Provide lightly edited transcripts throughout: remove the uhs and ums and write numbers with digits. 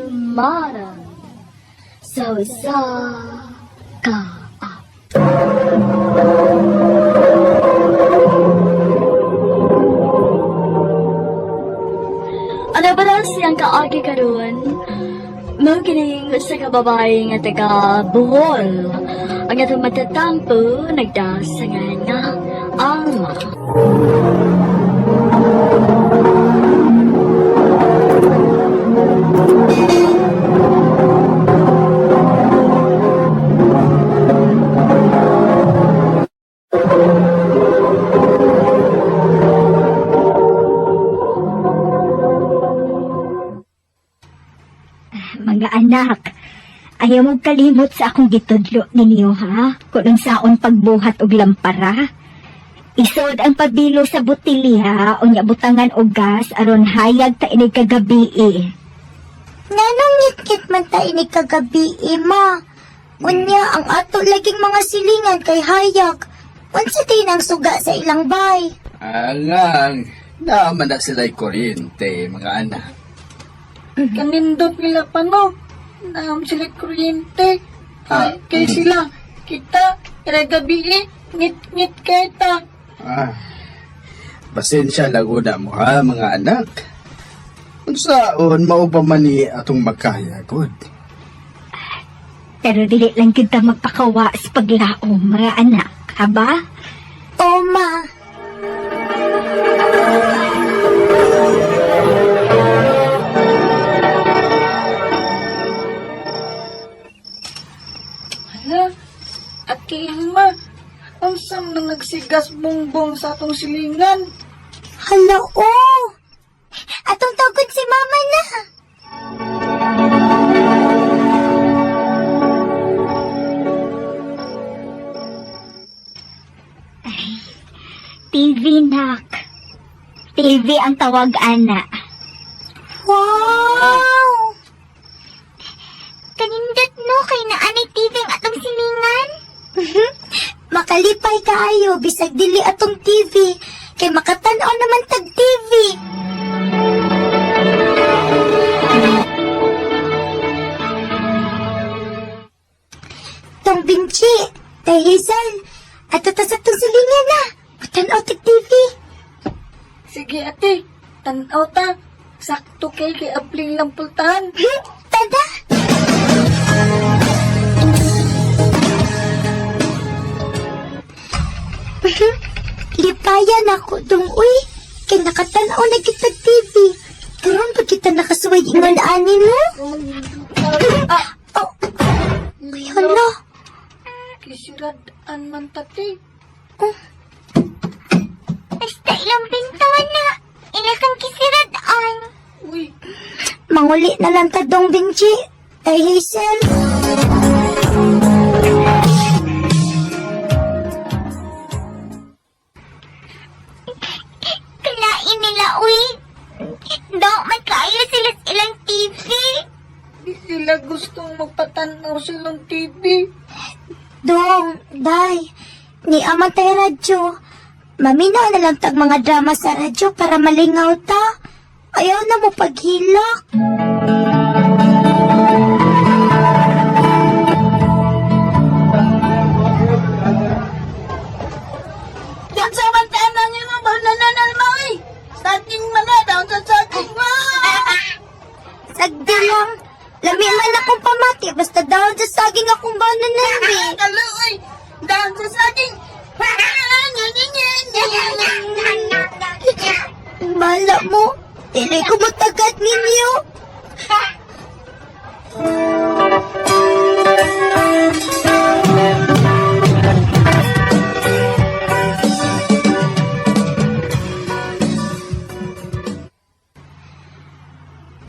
Handumanan sa usa ka Ano ba daw siyang kaagi karon? Mao kining usa ka babae nga taga Bohol. Ang atong matatampo nagdasangan nga Alma. Mga anak, ayaw mo kalimot sa akong gitudlo ninyo ha, kung saon pagbuhat og lampara. Isod ang pabilo sa butili ha, unya butangan og gas aron hayag ta inig kagabi eh. Nganong ngit-ngit man ta ini kagabi, ma? Unya, ang ato laging mga silingan kay hayag. Unsa din ang suga sa ilang bay? Angang, naman na sila'y kuryente, mga anak. Kanindot nila pa no. Naam sila kuryente. Ah, Ay, kay sila. Kita, gabi eh. Ngit-ngit kay ta. Ah, pasensya lang una mo ha, mga anak. Unsaon, mao pa man ni atong makaya, god. Pero dili lang kita magpakawa sa paglaom, mga anak, ha ba? O, ma. Hala, Ate Alma, unsam na nagsigas bongbong sa atong silingan. Hala, oh! Atong tawgon si mama na. TV, nak. TV ang tawag, ana. Wow! Kanindot no kay naanay TV ang atong silingan. Makalipay kaayo bisag dili atong TV kay makatan-aw naman tag TV. Tong Binchi, tay Hazel, ato ta sa atong silingan na. Matan-aw tag TV. Sige ate, tanaw ta. Sakto kay kay apling lang pultahan. Tada! Lipayan ako dong uy. Kay nakatanaw na kita TV. Karon pa kita nakasuway ingon ani mo? Ah, Oh. Ay, hala. kisiradaan man tate. Basta ilang bintana. Ilakang kisiradaan. Uy, Manguli na lang ta dong Benji. Tay Hazel. Kalain nila, uy. Daw, may kaayo sila sa ilang TV. di sila gustong magpatanaw silang TV. Dong, day, ni amang tayo radyo. Maminaw na lang tag mga drama sa radyo para malingaw ta. Ayaw na mo paghilak. Yan sa mantanang imo ba nananal mo eh. Saging mga daw sa saging mo. Sagdi lang. Lami man akong pamati, basta down sa saging akong banana eh. Alo oy, daw sa saging. Bala mo, dili ko matagat ninyo.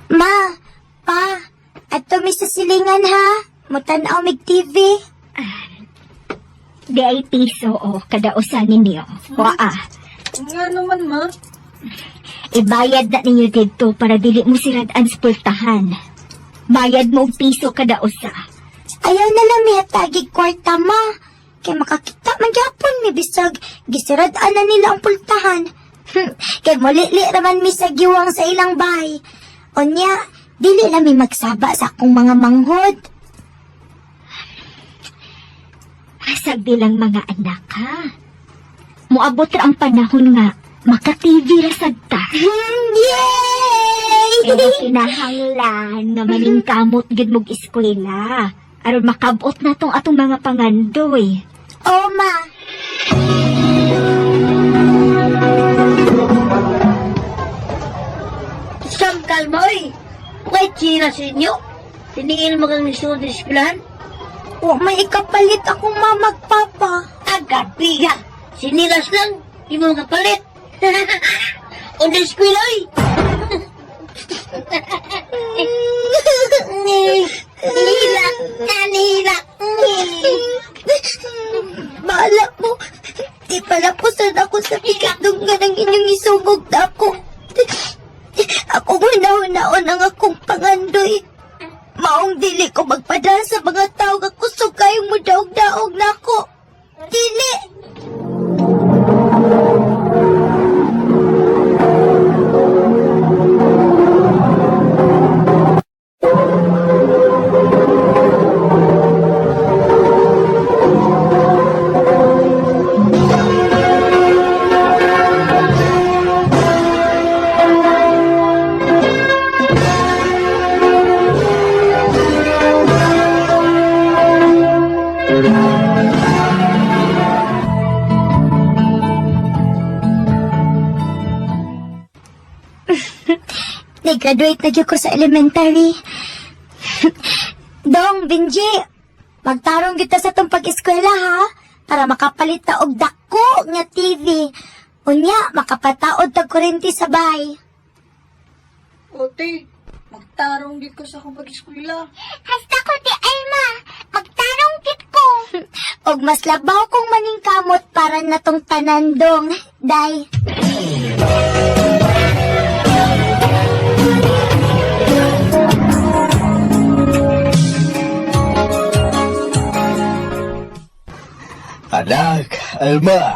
Ma, pa, ato mi sa silingan ha. Mutanaw mig TV. Di ay piso o kada usa ninyo. Waa. Nga naman ma. Ibayad na ninyo dito para dili mo siradaan sa pultahan. Bayad mo og piso kada usa. Ayaw na lang mihatagig kwarta, ma. Kay makakita man gyapon mi bisag gisirad-an na nila ang pultahan. Kay mulili raman mi sa giwang sa ilang bahay. Unya, dili lang mi magsaba sa akong mga manghod. Hasag bilang mga anak ha. Moabot ra ang panahon nga maka-TV ra sad ta. Yay! Pero kinahanglan nga maningkamot gid mog eskwela aron makabot na tong atong mga pangandoy. Oh, ma. Sam, kalma oy. Wait, sina sa inyo. Tiniin mo kang isunod sa eskwelahan. Wa may ikapalit akong mamagpapa. Agabiga. Sinilas lang. Di mo makapalit. Onda eskwela oy. Nihila. Nihila. Bahala mo. Di pala po sana ako sa pikadong nga ng inyong isugog na ako. Ako hunahunahon ang akong pangandoy. Maong dili ko magpadala sa mga tao nga kusog kayong mudaog-daog na ako. Dili! Nag-graduate na gyud ko sa elementary. Dong, Benji, magtarong kita sa tong pag-eskwela ha, para makapalit ta og dako nga TV. Unya, makapataod tag kuryente sa bahay. Ote, magtarong gid ko sa akong pag-eskwela. Hasta ko ti Alma, magtarong kit ko. Og mas labaw kong maningkamot para natong tanan dong, day. Anak, Alma,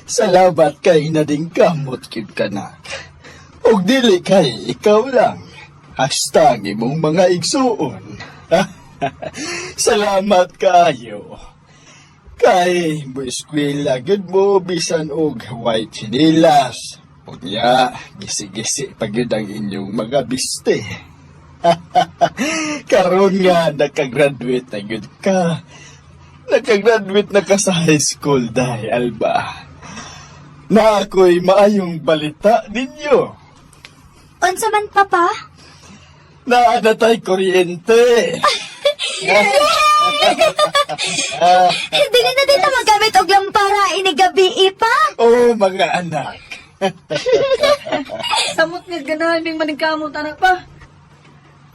salamat kay nadingkamot gyud kanak. Og dili kay ikaw lang. Hasta ang imong mga igsuon. Salamat kaayo. Kay moeskwela gyud mo bisan og white chinilas. Unya, gisi-gisi pa gyud ang inyong mga biste. Karon nga nakagraduate na gyud ka. Nakagraduate na ka sa high school dahil, Alba. Na ako'y maayong balita ninyo. Unsa man papa? Naa na tay kuryente. Dili na dito magamit og lampara ini gabi pa. Oh, mga anak. Samot nga ganahan ming maningkamot anak pa.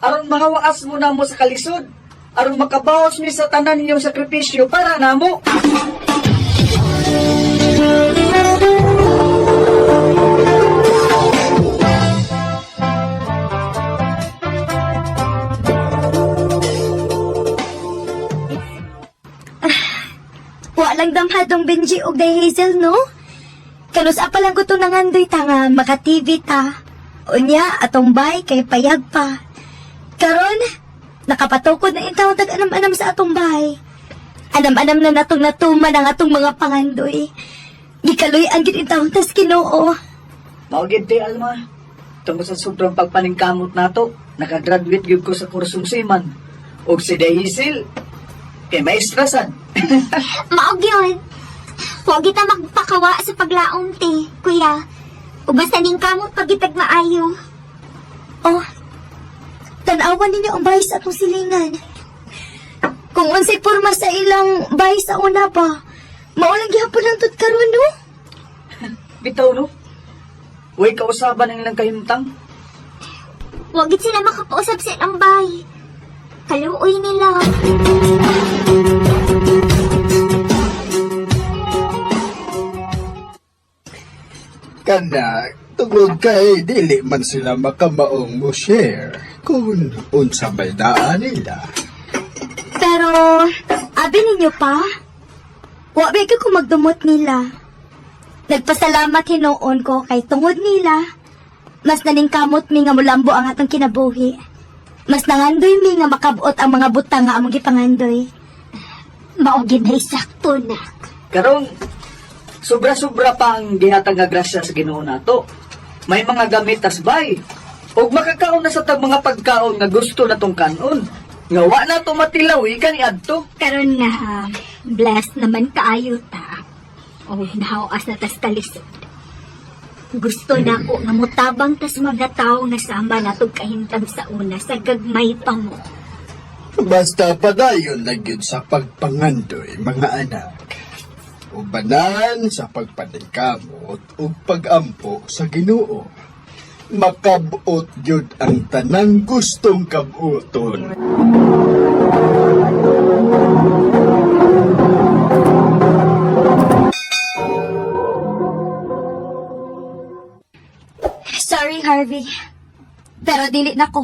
Aron mahawaas mo namo sa kalisod. Aron makabawas mi sa tanan ninyong sakripisyo para namo. Wa lang damhadong Benji og Day Hazel, no? Kanus-a pa lang ko to nangandoy ta nga maka-TV ta. Unya, atong bay kay payag pa. Karon, nakapatukod na intawon tag anam-anam sa atong bay. Anam-anam na natong natuman ang atong mga pangandoy. Gikaluy-an gid intawon tas Ginoo. Mao gid te Alma. Tungod sa sobrang pagpaningkamot nato, nakagraduate gyud ko sa kursong seaman. Og si Daisel, kay maestra sad. Maog yun. Huwag kita magpakawa sa paglaom te, kuya. Ug basta ning kamot pagitag maayo. Oh, tanawan ninyo ang bahay sa atong silingan. Kung unsay porma sa ilang bahay sa una pa, maulang gihapon lang tud karon no? Bitaw no. Way kausaban ang ilang kahimtang. Huwag gid sila makapausap sa ilang bay. Kaluoy nila. Kana, tungod kay dili man sila makamaong mo share kung unsa may daan nila. Pero, abi ninyo pa, Wa ba ko magdumot nila. Nagpasalamat hinuon ko kay tungod nila. Mas naningkamot mi nga mulambo ang atong kinabuhi. Mas nangandoy mi nga makabot ang mga butang nga among gipangandoy. Mao gid na sakto, nak. Karon sobra-sobra pa ang gihatag nga grasya sa Ginoo nato. May mga gamit tas bay. Ug makakaon na sa tag mga pagkaon nga gusto natong kanon. Nga wa na to matilaw ikan iadto. Karon nga, blessed naman kaayo ta. O, nahawas na tas kalisod. Gusto na ko nga mutabang tas mga tao nga sama natog kahintang sa una sa gagmay pa mo. Basta padayon na gyud sa pagpangandoy, mga anak. Ubanan sa pagpaningkamot ug pagampo sa Ginoo. Makabot gyud ang tanang gustong kabuton. Sorry, Harvey. Pero dili na ko.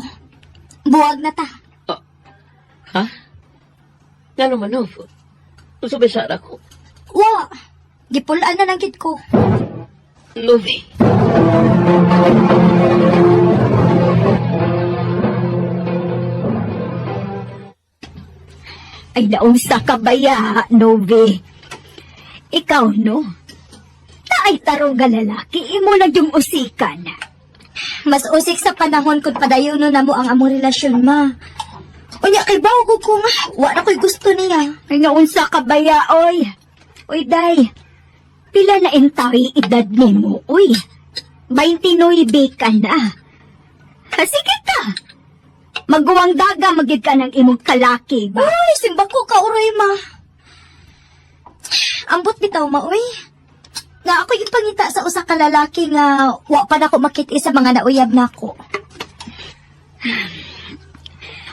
Buwag na ta. Ha? Ngano man, love? Unsa ba sa ko? Wa! Gipulaan na lang gid ko. Love. Ay, naunsa ka ba ya, Novi? Ikaw, no? Taay tarong nga lalaki, imo lang yung usikan. Mas usik sa panahon kung padayon na mo ang among relasyon, ma. Unya, kay bawo ko kung wa na ko'y gusto niya. Ay, naunsa ka ba ya, oy? Oy, day. Pila na intawi edad nimo, oy. 29 ka na. Ha, sige ta. Maguwang daga magid ka ng imong kalaki ba? Uy, simbang ko ka, uroy, ma. Ambot bitaw, ma, uy. Nga ako yung pangita sa usa ka lalaki nga wa pa nako makit sa mga nauyab nako.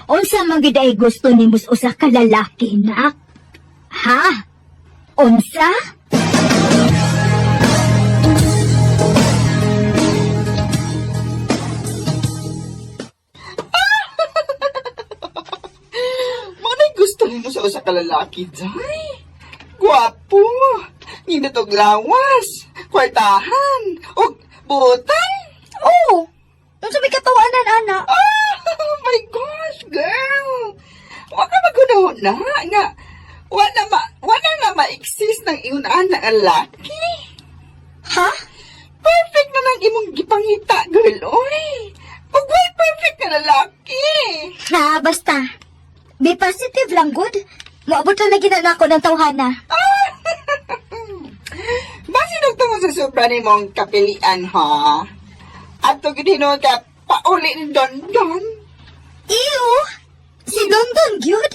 Unsa man gid ay gusto nimo sa usa ka lalaki, nak? Ha? Unsa? Manay gusto nimo sa usa ka lalaki, Day. Gwapo, nindot og lawas, kwartahan, ug butan. Oh, unsa may katawanan, ana? Oh my gosh, girl. Wa ka magunahon na nga. Wala na ma-exist ng ingon ana nga lalaki. Ha? Perfect na lang imong gipangita, girl, oy. Ug way perfect na lalaki. Ha, basta. Be positive lang, good. Moabot lang na ginana ko ng tawhana. Basin og tungod sa sobra nimong kapilian, ha? At to gid hinuon ka pauli ni Don Don. Ew! Si Dondon, gyud?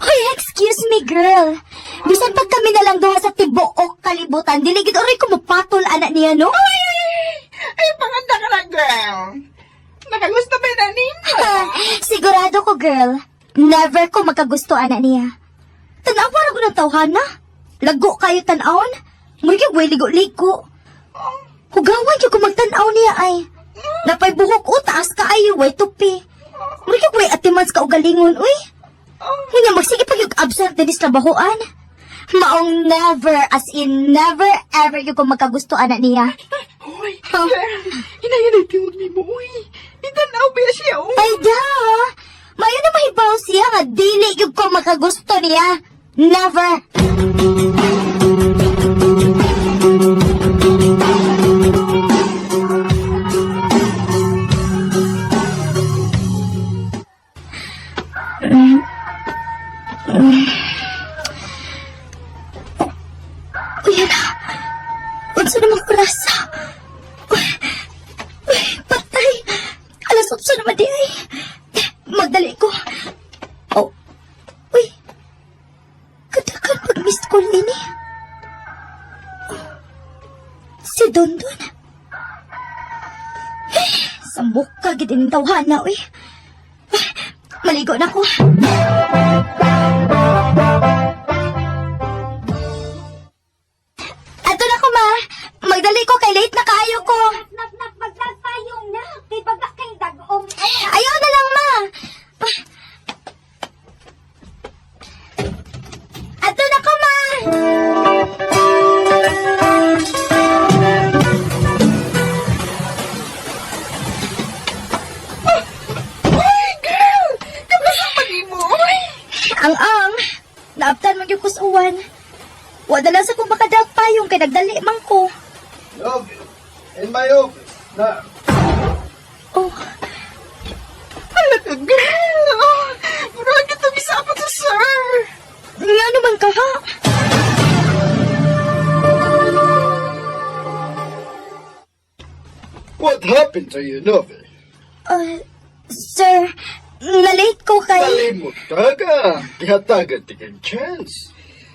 Hoy, excuse me, girl. Bisan pag kami na lang duha sa tibuok kalibutan, dili gid oray ko mapatol ana niya, no? Ay, panganda ka na, girl. Nakagusto ba na nimo? Sigurado ko, girl. Never ko magkagusto ana niya. Tanawa ra ko ng tawhana. Lago kayo tan-awon. Murag way ligo-ligo. Hugawan gyud ko magtan-aw niya ay. Napay buhok o taas ka ayo way tupi. Murag way atimans ka ugalingon uy. Ngunya magsige pag yung absent din sa trabahoan. Maong never, as in never ever yung ko magkagusto ana niya. Hoy, girl. Hinayan ay tiwag nimo, uy. Itanaw ba siya, oh? Ay da! Mayo na mahibaw siya nga dili yung ko makagusto niya. Never! Uy, na. Unsa naman kurasa? Uy, uy, patay. Alas 8 naman di ay. Magdali ko. Oh. Uy. Kadakan pag missed call ini. Oh. Si Dondon. Eh, Sambok ka, gid ining tawhana, uy. Eh, maligo na ko. Ato na ko, ma. Magdali ko kay late na kaayo ko. Nak, nak, maglagpayong na. Kay baga kay dagom. Ayaw na lang, ma. Ato na ko, ma. man gyud ko sa uwan. Wa dala sa kong makadag payong kay nagdali man ko. Love, in my office. Na. Oh, Hala ka, girl! Oh, murag ito bisa ako to, sir! ngano man ka ha? What happened to you, Novi? Sir, na-late ko kay... Kalimot ka ka. Gihatagan ti kang chance.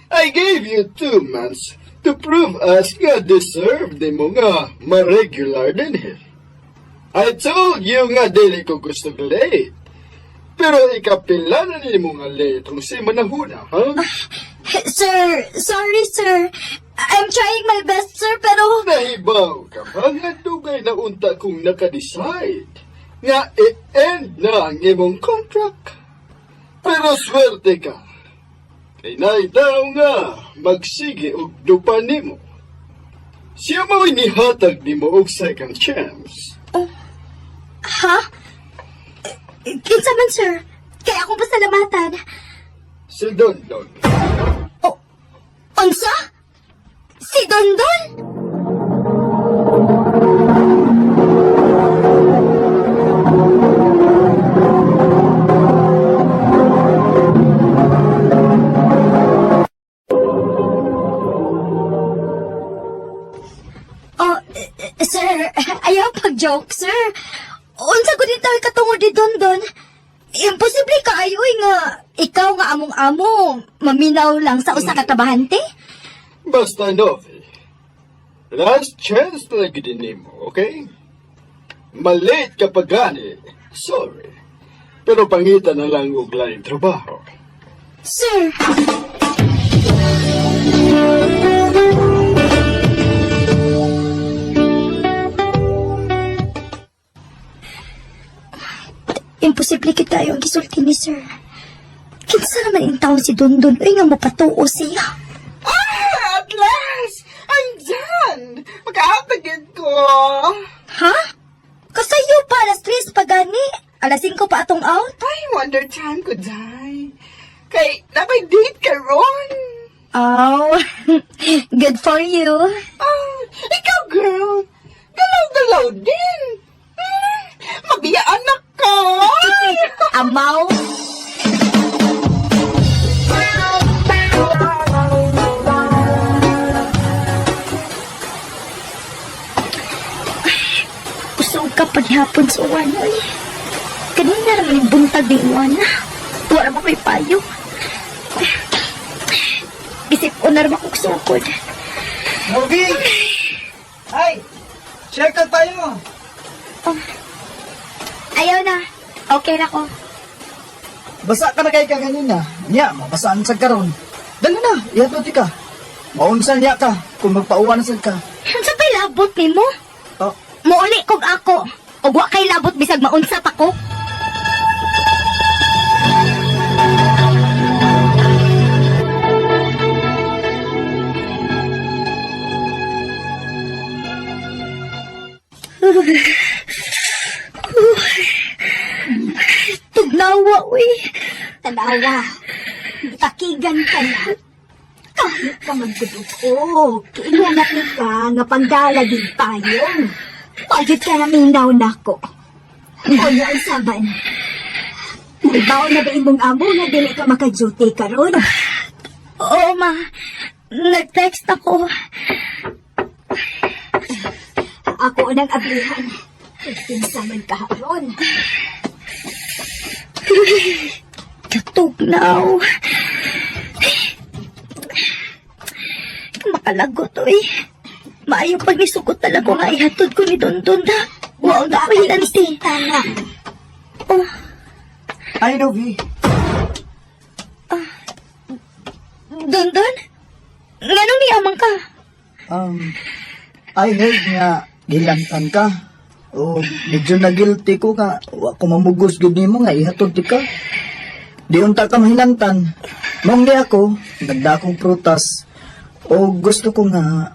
I gave you 2 months to prove us nga deserve di mo nga ma-regular din eh. I told you nga dili ko gusto late. Pero ikapila na ni mo nga late kung si manahuna, ha? Sir, sorry sir. I'm trying my best sir, pero... Nahibaw ka ba nga dugay na unta kong nakadecide nga i-end na ang imong contract. Pero swerte ka. Kay naitaw nga magsige og dupa nimo. Siya mao'y nihatag nimo og second chance. Ha? Kinsa man sir? Kaya akong pasalamatan. Si Don Don. Oh, unsa? Si Dondon? Oh, sir, ayaw pag-joke, sir. Unsa ko dito ay katungod ni Dondon? Imposible kaayo oy nga ikaw nga among amo, maminaw lang sa usa ka trabahante. Basta Novi. Last chance talaga din nimo, okay? Malate ka pa gani. Sorry. Pero pangita na lang og laing trabaho. Sir. Imposible kita ang gisulti ni sir. Kinsa naman in taon si Dondon uy nga mapatuo siya. Ah, at last! I'm done! Magkaapagid ko! Ha? Kasayo pa, alas 3 pa gani. Alas 5 pa atong out. Ay, wonder time ko, Day. Kay, napay date ka ron. Oh, good for you. Ah, ikaw, girl. Galaw-galaw din. Mabiya anak ka. Amaw. Usog ka paghapon sa uwan, oy. Kanina naman yung buntag ni uwan. Wala ba ko'y payo? Isip ko na rin akong sukod. Novi! Ay! Share ka tayo! Ayaw na. Okay na ko. Basa ka na kay kaganina. Nya, mabasaan sa karon. Dali na, ihatod ka. Maunsan niya ka kung magpauwan sad ka. Ano pa'y labot ni mo? Oh, Muuli kog ako. Og wa kay labot bisag maunsa pa ko. Tugnawa, uy. Tanawa, takigan ka na. Kahit ka magdudukog, kailan na ka nga panggalagig payong. Pagit ka na minaw nako. Unya ang saban. Ibaw na ba imong amo nga dili ka maka-duty karon? Oo, ma. Nag-text ako. Ako nang ablihan. Kinsa man ka ron. Katugnaw. Makalagot, oy. Maayo pag nisugot talaga nga ihatod ko ni Dondon na. Wow na ko hilanti. Tama. Oh, ay Novi. Dondon? Nganong niyamang ka? I heard nga gilantan ka. O medyo na guilty ko ka. Wa ko mamugos gud nimo nga ihatod ti ka. Di unta ka mahinantan. Mong di ako, nagdakong prutas. O gusto ko nga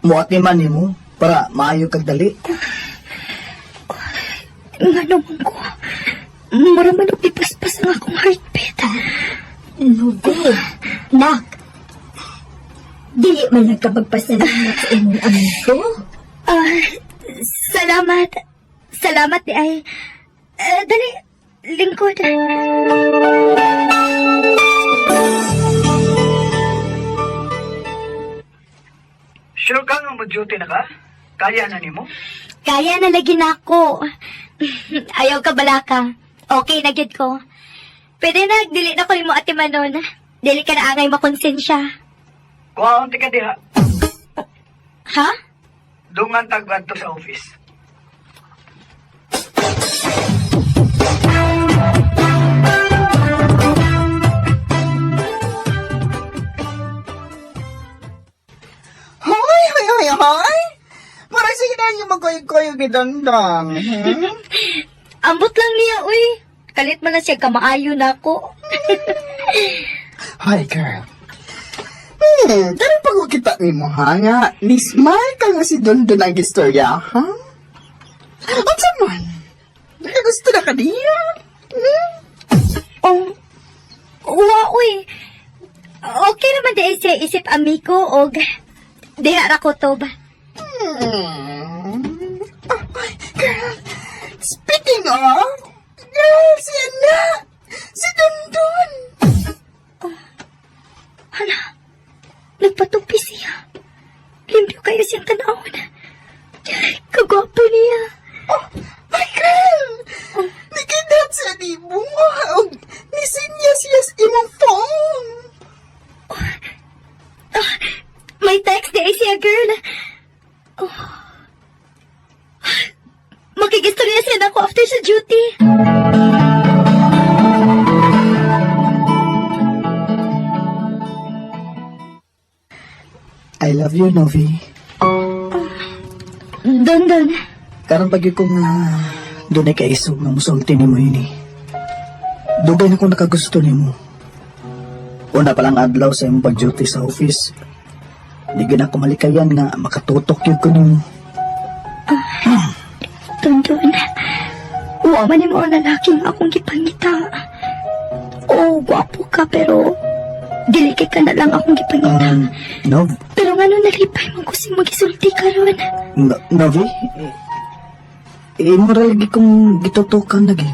muatiman nimo para maayo kag dali. Ngano man ko? Mura man og ipaspas ang akong heartbeat. Nubi, nak, Dili man lang ka magpasalamat sa imong amigo. Ah, salamat. Salamat di ay. Eh, dali, lingkod. Sure ka nga mag-duty na ka? Kaya na nimo? Kaya na lagi na ako. Ayaw ka balaka. Okay na gyud ko. Pwede na, dili na ko nimo ate Manon. Dili ka na angay makonsensya. Kuhaon ti ka diha. Ha? Dungan tagwan to sa office. Hoy, hoy, hoy, hoy! Murag sige na yung magkuyog-kuyog ni Dondong. Hmm? Ambot lang niya, uy. Kalit man na siya kamaayo na ako. Hi, girl. Karon pag kita ni mo, ha, nga, ni-smile ka nga si Dondon ang istorya, ha? Unsa man? Nakagusto na ka niya? Hmm? Oh, wa, uy. Okay naman di ay siya isip amigo og diha ra ko to ba. Oh, ay, girl, speaking of, girl, si Ana, si Dondon. Hala, nagpatupi siya. Limpyo kayo siyang tanawon. Kagwapo niya. Oh, my girl! Nikidat siya ni mo, og nisinya siya sa imong phone. May text di ay siya, girl. Oh. Makigistorya siya na ako after sa duty. I love you, Novi. Don, don. Karon pag ko nga dunay kaisog nga musulti nimo ini. Dugay na ko nakagusto nimo. Una pa lang adlaw sa imong pag-duty sa office. Di gyud ako malikayan nga makatutok gyud ko nimo. Don, don. Wa man nimo ang lalaki nga akong gipangita. Oo, gwapo ka pero dili kay ka na lang akong gipangita. Nov, Pero ngano nalipay man ko si magisulti karon. no, Novi? Eh, imo ra lagi kong gitutukan lagi.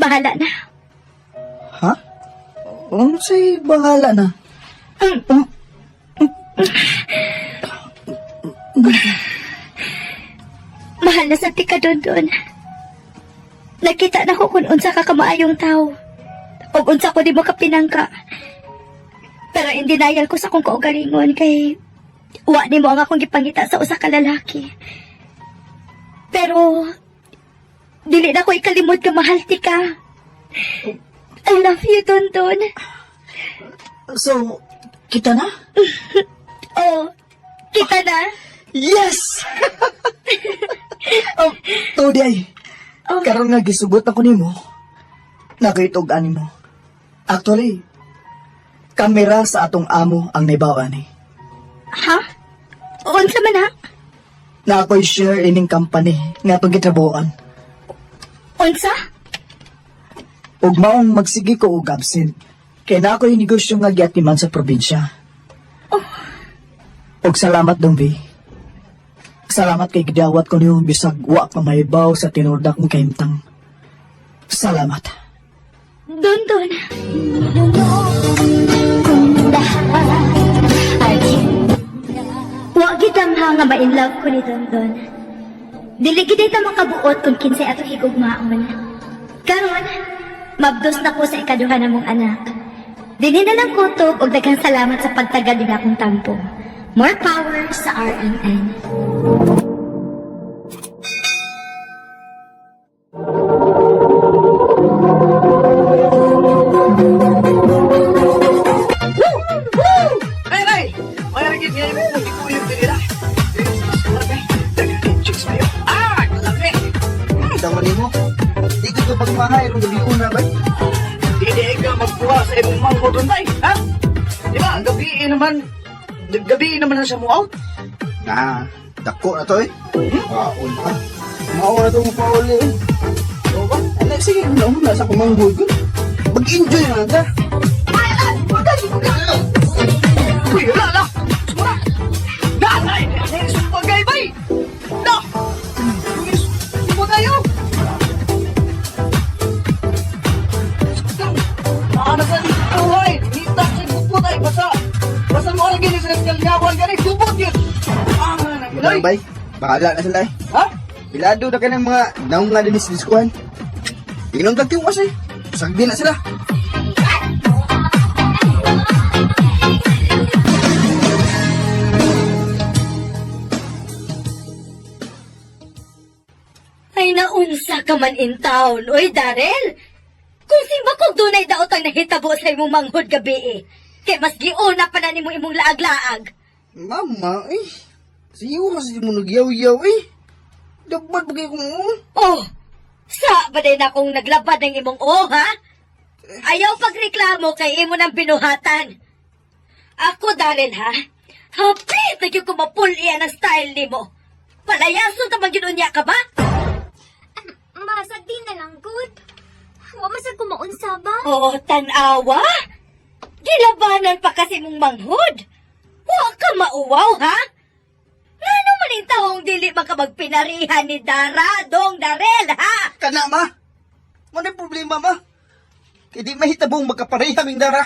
Bahala na. Ha? Unsay bahala na? Mahal na sa tika don don. Nakita na ko kung unsa ka kamaayong tao. Og unsa ko di mo kapinangka. Pero in denial ko sa akong kaugalingon kay wa nimo ang akong gipangita sa usa ka lalaki. Pero dili na ko ikalimot ka mahal ti ka. I love you, Don Don. So, kita na? Oh, kita na. Yes! Oh, Tody ay. Oh. Karon nga gisugot ako nimo. Nakitog ani mo. Actually, kamera sa atong amo ang naibaw ani. Ha? Unsa man ha? Na ako'y share ining company nga atong gitrabuhan. Unsa? Ug maong magsige ko og absent. Kay na ako'y negosyo nga giatiman sa probinsya. Og salamat dong, V. Salamat kay gidawat ko niyo bisag wa pa mahibaw sa tinurdak mong kahimtang. Salamat. Don Don. Wa gid ang nga ma-in love ko ni Don Don. Dili gid ta makabuot kung kinsay ato higugmaon. Karon, mabdos na ko sa ikaduha namong anak. Dili na lang kutob og daghang salamat sa pagtagal ng akong tampo. More power sa RMN. Ay, ay! May ragit nga yung pagkikuyog nila. Chicks kayo. Ah! Kalami! Dawa nimo. Di ko pagmahay kung gabi una ba? Hindi ka magkuha sa imong mangko doon, tay. Ha? Di ba? Gabi naman. Gabi naman na siya mo out. Na, dako na to eh. Kaon pa. Mao na to mo pauli eh. O ba? Ano, sige, una sa kumanggol ko. Mag-enjoy na ta. Ay, ay, magaling ko. Ano bay? Bahala na sila eh. Ha? Ilado na ka ng mga naong nga dinis diskuhan. Inom tagtiwas eh. Sagdi na sila. Ay naunsa ka man in town, oy Darel. Kung simba kog dunay daot ang nahitabo sa imong manghod gabi eh. Kay mas giuna pa na nimo imong laag-laag. Mama eh. Siyo kasi mo nagyaw-yaw eh. Dapat pa kayo kung Oh, sa ba din akong naglabad ng imong o, ha? Ayaw pagreklamo kay imo ng binuhatan. Ako, Darren, ha? Hapit na gyud ko mapul-ian ang style nimo. Palayason ta man gyud unya ka ba? Masag di na lang, good. Wa masag kumaunsa ba? Oo, tanawa. Gilabanan pa kasi mong manghod. Wa ka mauwaw, ha? Ngano man yung taong dili makabagpinarihan ni Dara, Dong Darel, ha? Kana ma. Mo na problema ma. Kay di mahitabong magkapareha ming dara.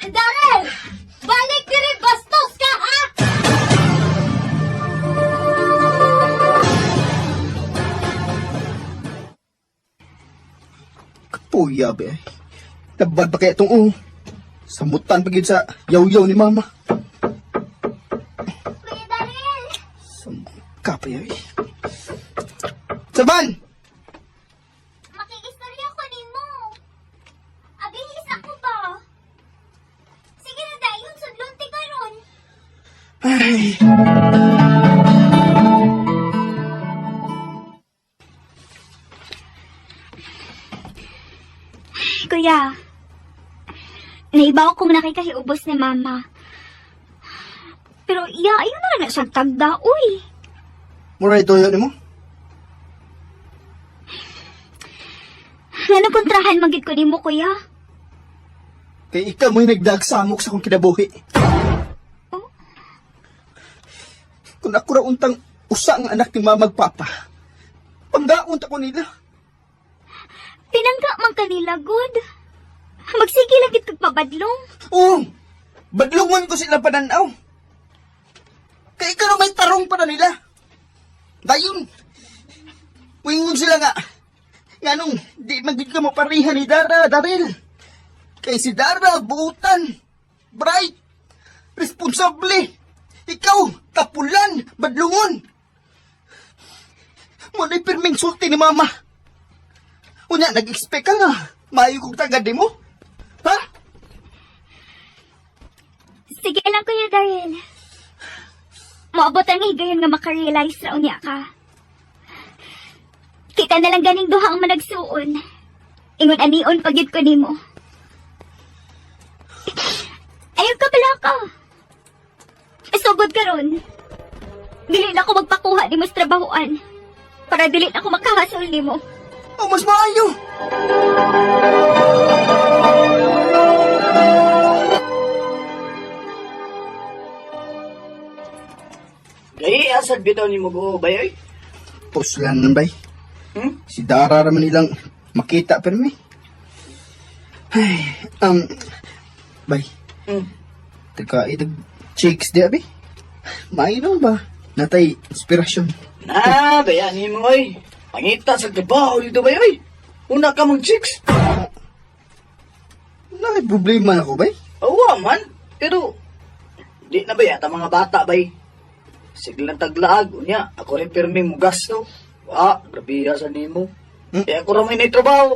Darel! Balik diri bastos ka, ha? Kapuya be. Tabad pa kaya itong oh. Samutan pa gyud sa yaw-yaw ni mama. Kuya Darel! Samka pa yaw eh. Saban! Makiistorya ko nimo. Abihis ako ba? Sige na dayon, sudlon ti karon. Ay. Kuya, naibaw kong nakikahiubos ni mama. Pero iya, ayaw na lang na siyang tagda, uy. Mura ito yun mo. Ngano kontrahan magid ko nimo, kuya? Kay ikaw mo'y nagdagsamok sa akong kinabuhi. Kung ako ra untang usa ang anak ni mama magpapa, panggaon ta ko nila. Pinangga man kanila, good. Magsige lang gid kag pabadlong. Oo, badlungon ko sila pananaw. Kay ikaw na may tarong pa na nila. Dayon, wingon sila nga. Nganong, di magid ka mapariha ni Dara, Daril. Kay si Dara, buutan, bright, responsable. Ikaw, tapulan, badlungon. Muna'y pirming sulti ni Mama. Unya, nag-expect ka nga. Maayo kong tagad di mo. Ha? Sige lang, Kuya Daryl. Moabot ang higayon nga makarealize ra unya ka. Kita na lang ganing duha ang managsuon. Ingon anion pagid ko nimo. Ayaw ka pala ka. Sugod karon. Dili na ako magpakuha nimo sa trabahoan. Para dili na ako makahasol nimo. Oh, mas maayo. Gay, asad bitaw ni mo go, bay, oy. Puslan bay. Hmm? Si Dara raman nilang makita pero may. Ay, bay, tagka itag chicks di abi. Maayo ba? Natay inspirasyon. Na, bayanin mo, oy. Pangita sa trabaho dito, bay, oy. Una ka mong chicks. Wala problema na ko, bay. Awa man, pero di na ba yata mga bata bay? Sige lang taglaag, unya, ako rin pirmi mo gasto. Wa, grabe sa nimo. Hmm? Eh ako ra may trabaho.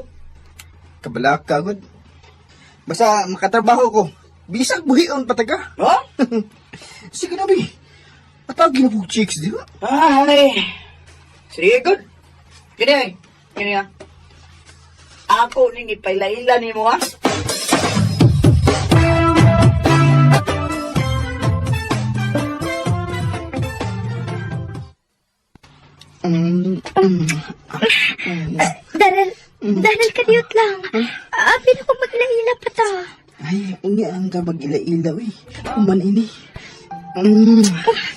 Kabalaka, god. Basta makatrabaho ko. Bisag buhion pataga. Ha? Sige na, bi. Atagi na po chicks, di ba? Ay. Sige, good. Kini ay. Kini ah. Ako ning ipailaila nimo ha. Daryl, Daryl, kadiyot lang. Abi na ko maglaila pa ta. Ay, unya ang ka mag-ila-ilaw eh. Uman ini.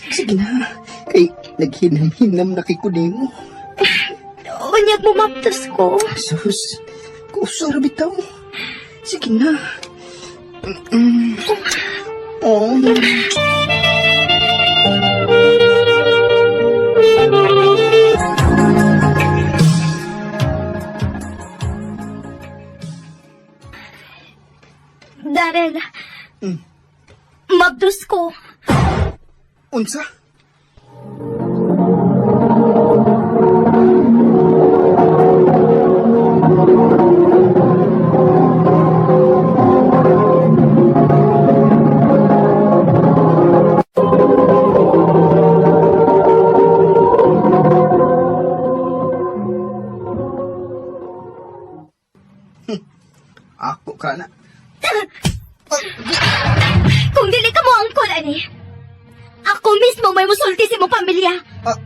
Sige na. Kay naghinam-hinam na kay kunin mo. Unyag mo maptos ko. Sus, kusor bitaw. Sige na. Oh. Darrell, Hmm. mabdus ko. Unsa? Ako ka na. Kung dili ka mo angkol, ani, ako mismo may musulti sa imong pamilya. Ah.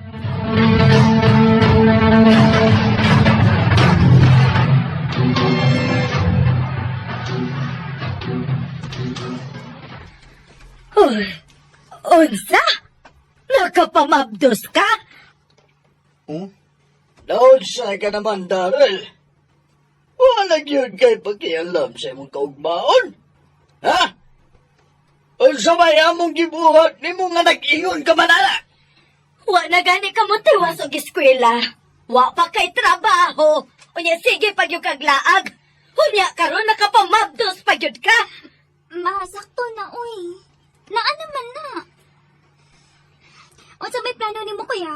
Uy, unsa? Nakapamabdos ka? Oh? Naunsa ka naman, Darrell. Wala yun kay pakialam sa imong kaugmaon. Ha? Unsa may among gibuhat nimo nga nag-ingon ka man ana? Wa na gani ka mo tiwas og eskwela. Wa pa kay trabaho. Unya sige pag yung kaglaag. Unya karon nakapamabdos pa gyud ka. Ma, sakto na, uy. Naa naman na. Unsa may plano nimo, kuya?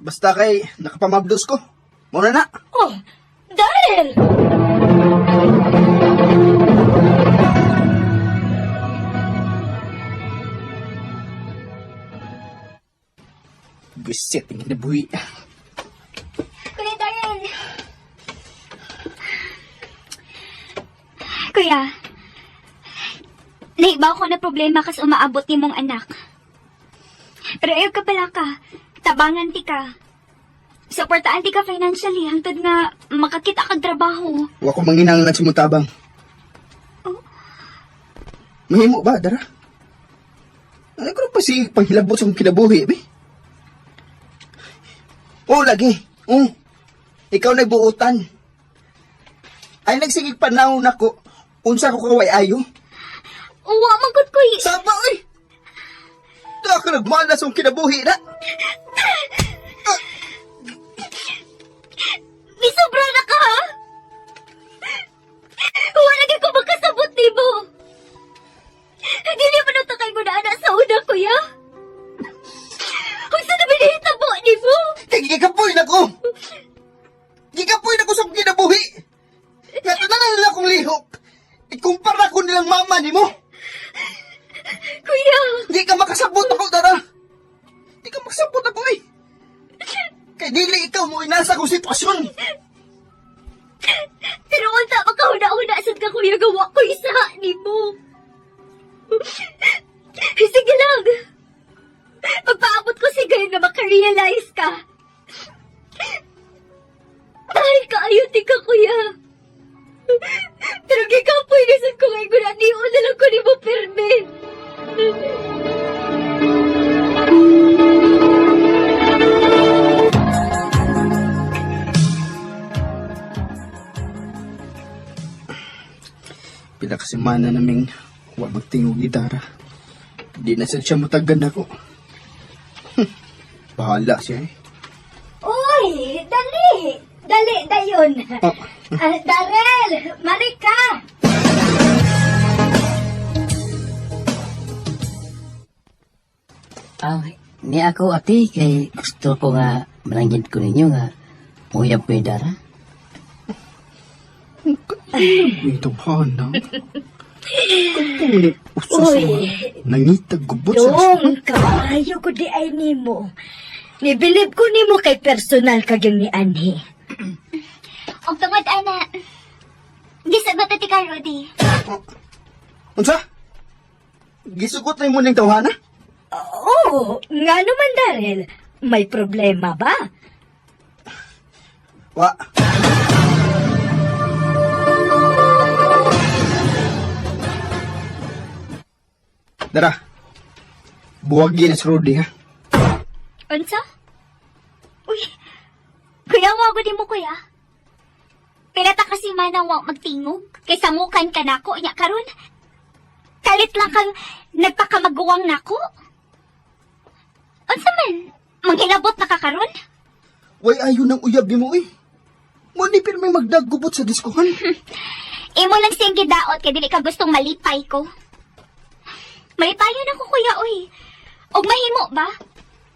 Basta kay nakapamabdos ko. Muna na. Oh, Darrell! Bisit ang kinabuhi. Kuya Darrell! Kuya, naibaw ko na problema kas umaabot ni mong anak. Pero ayaw ka pala ka. Tabangan ti ka. Suportaan ti ka financially hangtod nga makakita kag trabaho. Wa ko manginahanglan sa mutabang. Mahimo ba, Dara? Ay, ko pa si panghilabot sa akong kinabuhi, be. Oh, lagi. Oh, ikaw na buutan. Ay, nagsigig panahon nako. Unsa ko kaway ayo? Uwa, magod ko Saba, oy! Da ka nagmana sa akong kinabuhi na. Misobra na ka, ha? Wala kay ko makasabot nimo. Dili man na kay mo na anak sa una, kuya. Unsa na binihitabo nimo? Kay gikapoy na ko! Gikapoy na ko sa akong kinabuhi! Nga tanan nila akong lihok! Ikumpara ko nilang mama nimo! Kuya, Di ka makasabot ako, Dara! Di ka makasabot ako eh! Kay dili ikaw mo inasa kong sitwasyon! pero unsa makahuna-huna sad ka kuya gawa ko isa nimo. Sige lang. Pagpaabot ko si gayon na makarealize ka. Dahil kaayo ti ka, kuya. Pero gikapoy na sad ko ngayon na niyon na lang ko nimo pirmi. Pila kasi mana naming wa magtingog ni Dara. Di na sad siya mutagan ako. Bahala siya eh. Uy, dali! Dali, dayon. Ah. Ah, Darrell, Marika! Ah, ni ako ate kay gusto ko nga mananggit ko ninyo nga muyab ko yung Dara. Itong hana. Katong ni usa sa mga nangitag gubot sa Dong, kaayo ko di ay nimo. Nibilib ko nimo kay personal kagyang ni Anhi. Og tungod, ana. Gisagot na ti ka, Rudy. Unsa? Gisugot na mo ning tawhana? Oo, nga naman Darrell, may problema ba? Wa. Dara. Buwagin na si Rudy, ha? Unsa? Uy, kuya, wago din mo, kuya. Pilata kasi manang wa magtingog. Kay sangukan ka nako, nya karon. Kalit lang kang nagpakamaguwang nako. Unsa man? Manghilabot na ka karon? Way ayo ng uyab ni mo, eh. Mo ni pirmi magdaggubot sa diskuhan. Imo lang siyang gidaot kay dili ka gustong malipay ko. Malipayon ako, kuya, oy. Og mahimo ba?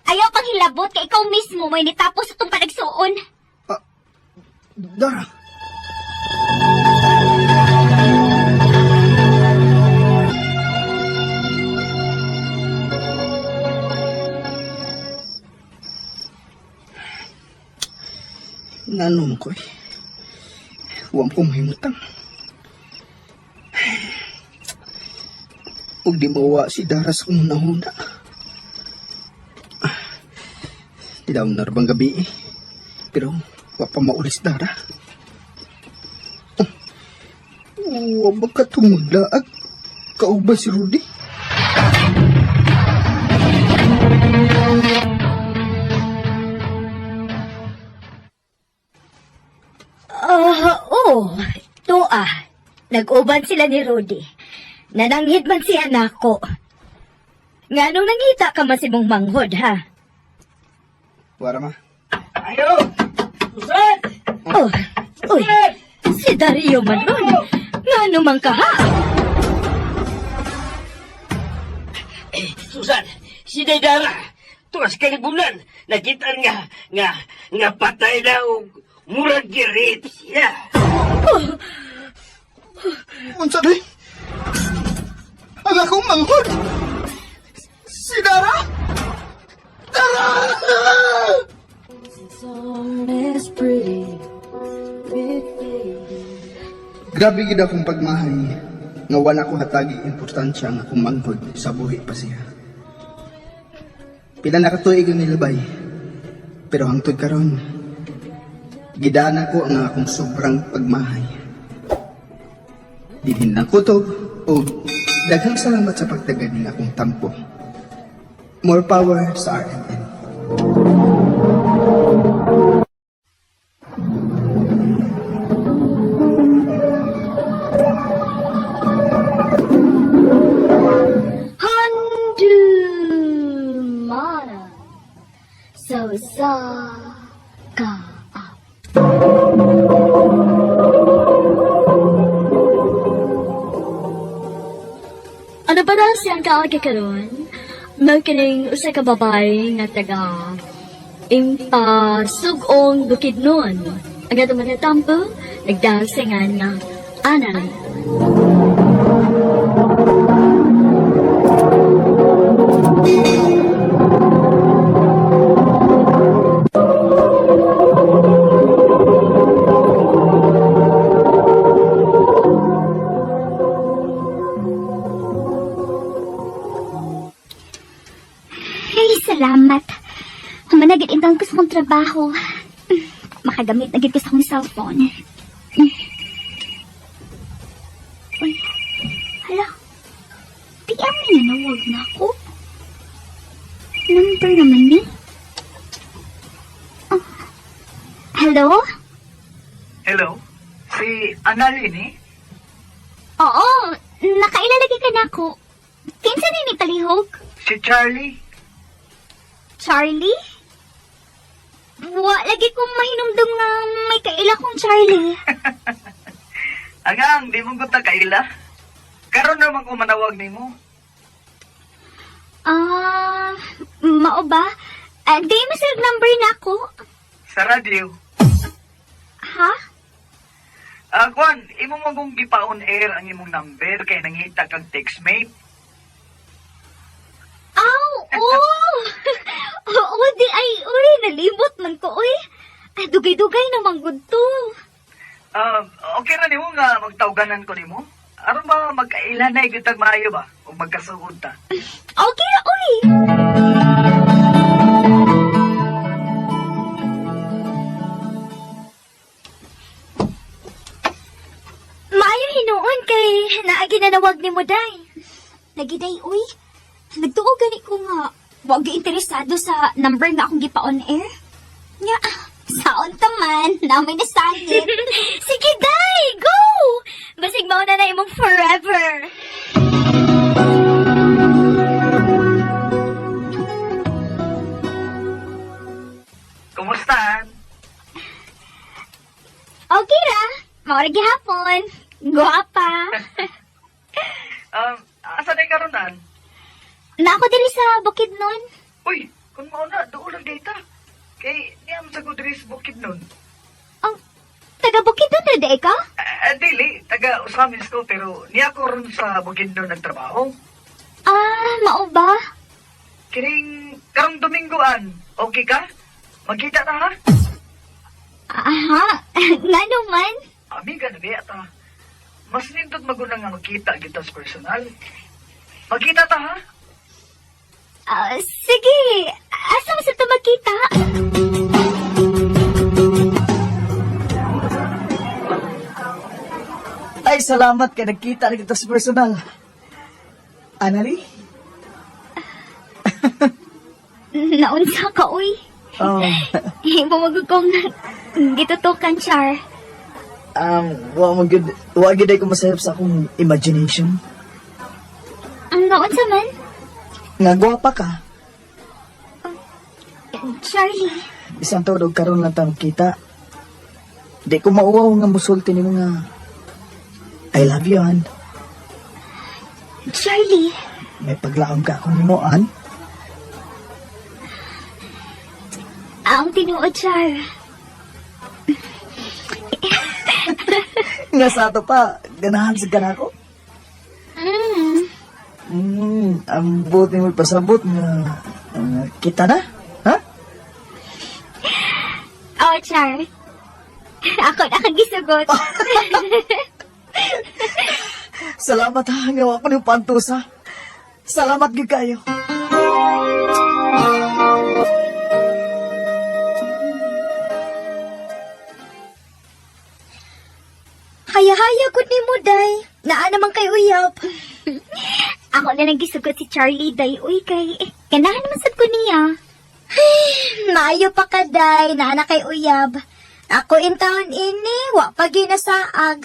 Ayaw pang hilabot kay ikaw mismo may nitapos itong panagsuon. Dara. Nanom ko eh. Huwag ko mahimutang. Huwag di mawa si Dara sa kong nahuna. Di daw narabang gabi eh. Pero wa pa maulis Dara. Wa ba ka tumaglaag? Kauban si Rudy? Ah, oo. Tuwa. Nag-uban sila ni Rudy. Nananghid man siya nako. Nga nung nangita ka man si mong manghod, ha? Wara ma. Ayo! Susan! Oh, uy, si Dario man nun. Nga naman ka, ha? Eh, Susan, si Daydara, tuwas kalibunan, nakita nga, nga, nga patay na og murag gi-rape siya. Unsa di? Ang akong manghod! Si Dara! Dara! Grabe gid akong pagmahay nga wala ko hatagi importansya ang akong manghod sa buhi pa siya. Pila na katuig ang nilabay, pero hangtod karon, gidana ko ang akong sobrang pagmahay. Dinhin lang kutob o daghang salamat sa pagtagad ng akong tampo. More power sa RMN. Handumana sa usa ka Ano ba na siyang kaagi karon? Mao kining usa ka babae nga taga Impasugong Bukidnon. Ang atong mga tampo, nagdasingan nga anay. Ay, salamat. Humanagit intang ko sa akong trabaho. Makagamit na gid ko sa akong cellphone. Uy, hala. PM ni nanawag na ako. Number naman ni. Ah. Hello? Hello? Si Annalyn eh? Oo, nakailalagay ka na ako. Kinsa ni ni palihog? Si Charlie? Charlie? Wa, lagi kong mahinumdum nga may kaila kong Charlie. Angang, di mo ko kaila. Karon naman ko manawag nimo. Ah, mao ba? Ah, di masag number na ako. Sa radyo. Ha? Ah, Kwan, imo mo kong gipa-on air ang imong number kay nangita kag textmate. Aw, oo! Oo, di ay, uy, nalimot man ko, uy. Ah, dugay-dugay naman gud to. Ah, okay ra nimo nga magtawganan ko nimo? Aron ba magkaila na gyud tag maayo ba ug magkasuod ta? Okay ra, uy. Maayo hinuon kay naagi na nawag ni Muday. Lagi day, uy. Nagtuo gani ko nga. Wag interesado sa number nga akong gipa-on air. Nga, saon ta man, namay nasangit. Sige, day, go! Basig mauna na imong forever. Kumusta? Okay ra, maura gihapon. Guwapa. Asa na karonan? Na ako diri sa bukid nun. Uy, kung mauna, doon lang data. Kay niya mo sa diri sa bukid nun. Ang taga bukid nun na di ka? Dili, taga Usamis ko, pero niya ko ron sa bukid nun nagtrabaho. Ah, mao ba? Kining karong Domingoan, okay ka? Magkita na ha? Aha, ngano man? Amiga na biya ta. Mas nindot maguna nga magkita kita sa personal. Magkita ta ha? Ah, sige, asa mo sa ito magkita? Ay, salamat kay nagkita na kita sa personal. Anali? Naunsa ka, uy. Oh. Bumagod kong gitutukan, Char. Wa mo gud, wa gid ay ko masayop sa akong imagination. Ang naunsa man? Nga gwapa ka. Charlie, Isang taon og karon lang ta magkita. Di ko mauwaw nga musulti nimo nga I love you, Ann. Charlie, May paglaom ka ako nimo, Ann. ang tinuod, Char. Nga sa ato pa, ganahan sa gana ko. Mm. Ang buti mo pasabot nga kita na. Ha? Oh, Char. Ako na kang gisugot. Salamat ha, nga wa ko niyong pantusa. Salamat gyud kayo. Haya-haya gud nimo day. Naa naman kay uyab. Ako na lang gisugot si Charlie, day. Uy, kay, eh, ganahan naman sad ko niya. Maayo pa ka day, naa na kay uyab. Ako in taon ini, wa pa ginasaag.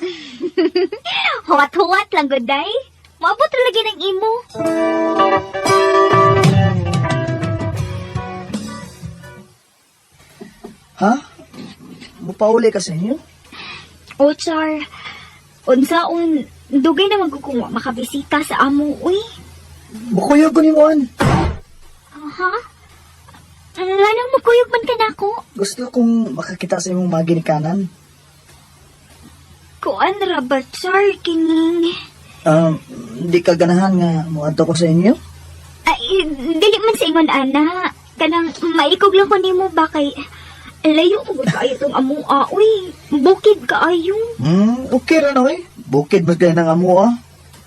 Huwat-huwat lang, good day. Maabot ra lagi ng imo. Ha? Mupauli ka sa inyo? O, Char. Unsaon, dugay naman ko kung wa makabisita sa amo, uy. Bukuyog ko nimo, Ann. Ha? Anong mukuyog man ka nako? Gusto kong makakita sa imong mga ginikanan. Kuan ra ba, Char, kining... Di ka ganahan nga muadto ko sa inyo? Ay, dili man sa ingon, ana. Kanang maikog lang ko nimo ba kay... Layo ko kaayo tong amoa, uy. Bukid kaayo. Okay ra na, oy. Bukid mas gaya ng amo, ah.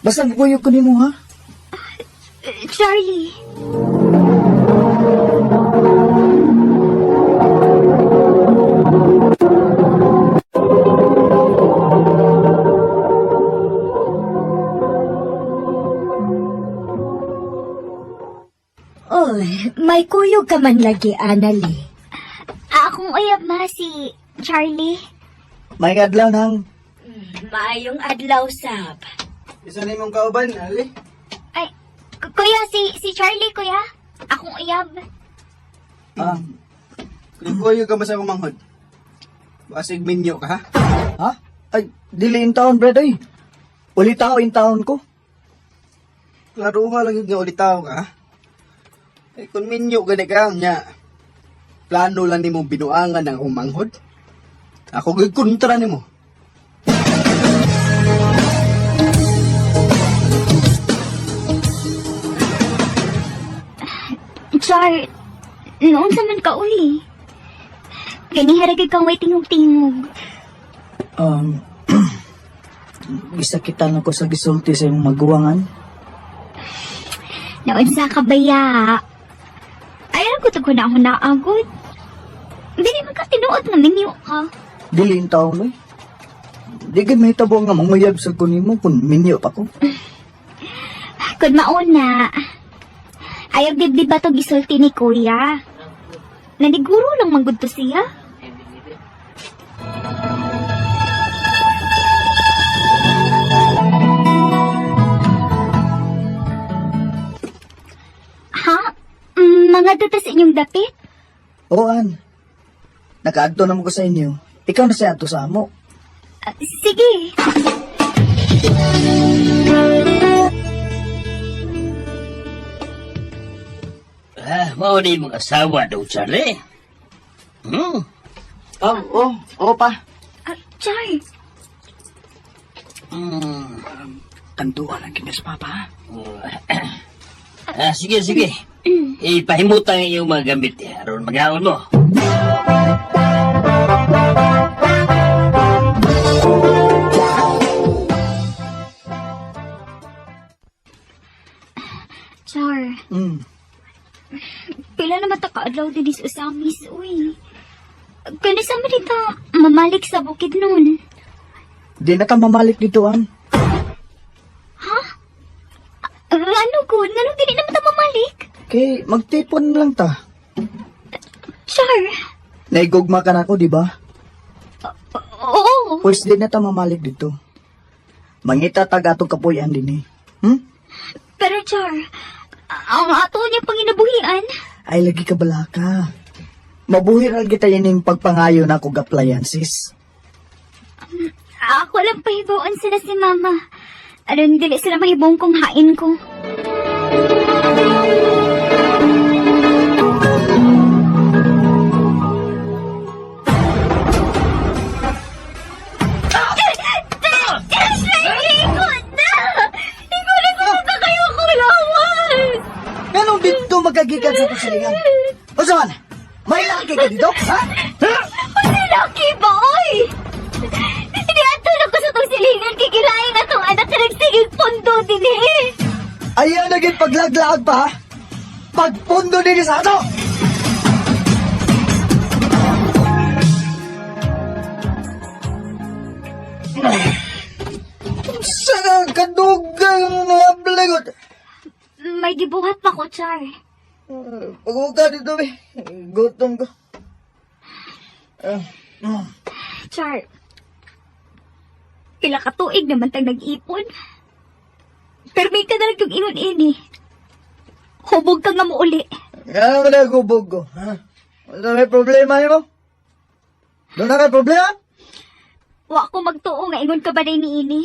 Basta bukuyog ko nimo, ha? Eh, Charlie. Oy, may kuyog ka man lagi, Anali. Ah, akong uyab ma si Charlie. May adlaw nang. Maayong adlaw sab. Isa na imong kauban, Ali. Ay, kuya, si Charlie, kuya. Akong uyab. Ah, Kuyo ka ba sa kumanghod? Basig minyo ka, ha? ha? Ay, dili in taon, brad, ay. Ulitaw in taon ko. Klaro nga lang yung nga ulitaw ka, ha? Eh, kung minyo gani ka, nya. Plano lang nimo binuangan ang umanghod. Ako gyud kontra nimo. Char, noon sa man ka uli. Ganihara kay kang way tingog-tingog. Isa kita lang ko sa gisulti sa imong maguwangan. Noon sa kabaya. Ayaw ko tagko na ako naagod. Dili man ka tinuod nga minyo ka. Dili in taon, oy. Di gid mahitabo nga manguyab sa ko nimo kung minyo pa ko. Kun mauna, ayaw dibdib ba to gisulti ni kuya? Naniguro lang manggod to siya. Ha? Mga dito sa inyong dapit? Oo, an. Nakaadto naman ko sa inyo. Ikaw na sa ato sa amo. Ah, sige. Ah, mao ni mga asawa daw, Charlie. Oh, oh, oh pa. Ah, Char, Kantuan ang kinis, Papa. ha? Ah, sige, sige. Ipahimutan ang iyong mga gamit eh, aron magaon mo. Char. Pila na mata kaadlaw din is usamis, uy. Kani sa man dito, mamalik sa bukid nun. Di na ka mamalik dito, an. Ano ko? Nganong dili naman ta mamalik? Kay, magtipon lang ta. Char, Naigugma ka na ako, di ba? oo. Pwes di na ta mamalik dito. Mangita tag atong kapuyan din eh. Pero Char, ang ato niya panginabuhian. Ay, lagi ka balaka. Mabuhi ra kita ining pagpangayo na akong appliances. Ako lang pahibawan sila si Mama. Aron dili sila mahibong kung hain ko. Ganong dito magagikan sa pasilingan? O saan? May laki ka dito? Ha? Laki ba, oy? Hindi ato na ko sa tong silingan kikilain atong anak na nagsigig pondo din eh. Ayaw na gid paglaglaag pa, ha? Pagpundo din sa ato! Sana kadugay na bligot. May gibuhat pa ko, Char. Pag ka dito, be. Gutom ko. Char, pila ka tuig naman tag nag-ipon. Pero may ka na lang yung ingon ini. Hubog ka nga mo uli. Nga naman na gubog ko, ha? Wala may problema mo? Doon na kay problema? Wa ko magtuo nga ingon ka ba ni ini.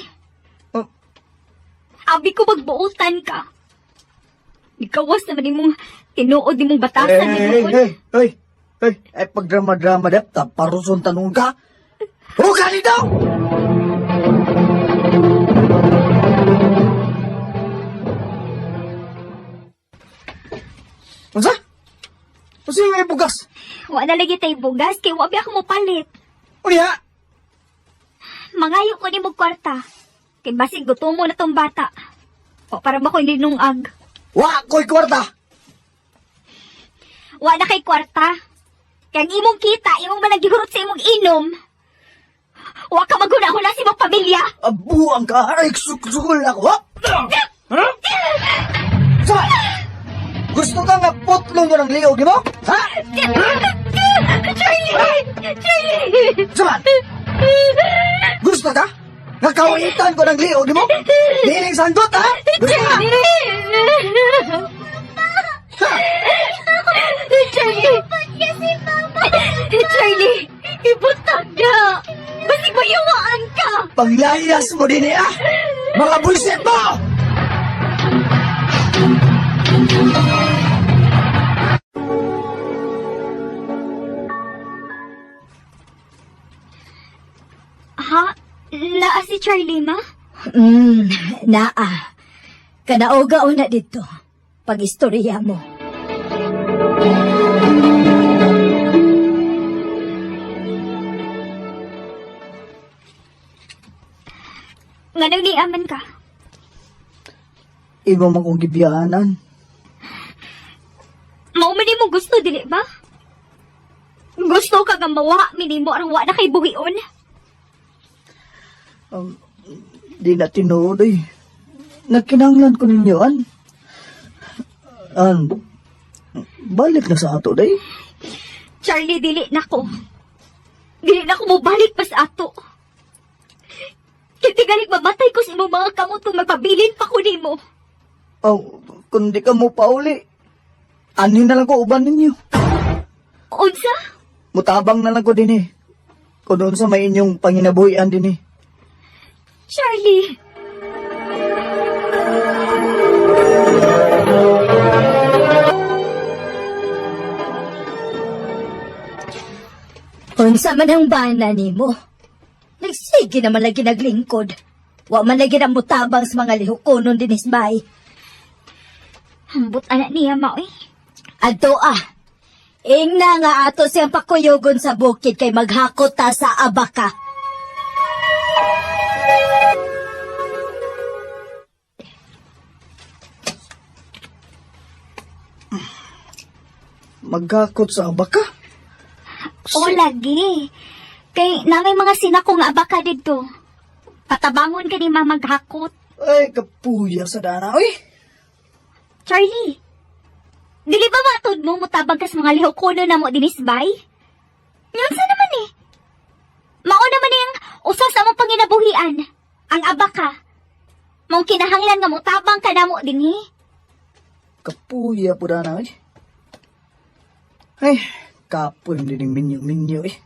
Oh. Abi ko magbuotan ka. Ikawas naman imong tinuod imong batasan Hey, ni hey, hey, hey, hey, ay pagdrama-drama dep, ta paruson tanong ka. Huwag ka dito! Unsa? Unsa yung may bugas? Wa na lagi tay bugas kay wa ba ako mopalit. Unya? Mangayo ko nimo kwarta. Kay basig gutomo na tong bata. O para ba ko nungag. Wa ko'y kwarta! Wa na kay kwarta. Kay ang imong kita, imong man gihurot sa imong inom. Wa ka maghuna-huna sa imong pamilya. Abuang ka! Aray, suksul ako! Ha? Ha? Sa? Gusto ka nga putlo mo ng liog, di mo? Ha? Charlie! Charlie! Saman! Gusto ka? Nga kawitan ko ng liog, di mo? Dining sanggot, ha? Gusto ka? Charlie! Charlie! Charlie! Ibutang na! Basig mayawaan ka! Panglayas mo din eh, ah! Mga bullshit mo! Ha? Naa si Charlie, ma? Naa. Kanaoga na dito. Pag-istorya mo. Nganong niaman ka? Imo man kong gibiyaanan. Mao man nimo gusto, dili ba? Gusto ka nga mawa, minimo aron wa na kay buhion. Di na tinuod eh. Nagkinanglan ko ninyo, an. An, balik na sa ato, day. Charlie, dili na ko. Dili na ko mobalik pa sa ato. Kay tingali mamatay ko sa imong mga kamot kung magpabilin pa ko nimo. Oh, kung di ka mo pauli, anin na lang ko uban ninyo. Unsa? Mutabang na lang ko din eh. Kung doon sa may inyong panginabuhian din eh. Charlie! Unsa man ang bana nimo? Nagsige naman lagi naglingkod. Wa man lagi na mutabang sa mga lihukonon dinis bay. Hambot ana niya, ma, oy. Adto ah. Ingna nga ato siyang pakuyogon sa bukid kay maghakot ta sa abaka. Maghakot sa abaka? O lagi. Kay na may mga sinako nga abaka didto. Patabangon ka ni ma maghakot. Ay, kapuya sa dana, oy. Charlie, dili ba matod mo mutabang kas mga lihokono na mo dinis bay? Yun sa naman eh. Mao naman yung usa sa among panginabuhian, ang abaka. Maong kinahanglan nga mutabang ka namo dinhi. Kapuya po dana, oy. Ay, kapoy din yung minyo-minyo, eh.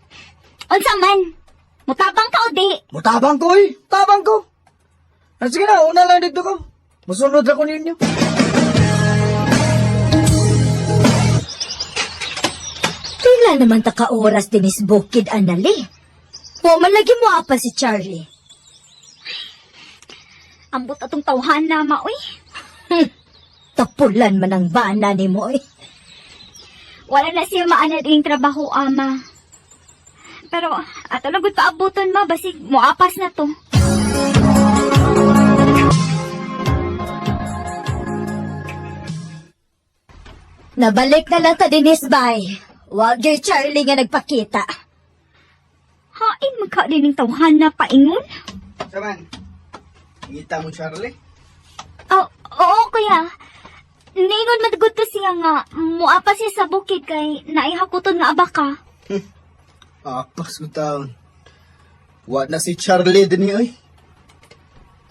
Unsa man? Mutabang ka o di? Mutabang ko, oy. Tabang ko. Ah, sige na, una lang dito ko. Musunod ako ninyo. Pila naman ta ka oras dinis bukid anali. Wa man lagi mo apa si Charlie. Ambot atong tawhan na ma, oy. Tapulan man ang bana nimo eh. Wala na siya maanad ing trabaho, ama. Pero ato lang gud paabuton ma, basig moapas na to. Nabalik na lang ta dinis bay. Wa gyud Charlie nga nagpakita. Hain man ka din ning tawhan na paingon. Saman, ngita mo Charlie? Oh, oo, kuya. Niingon man gud to siya nga muapa siya sa bukid kay naihakuton nga abaka. Apas ko taon. Wa na si Charlie din oy.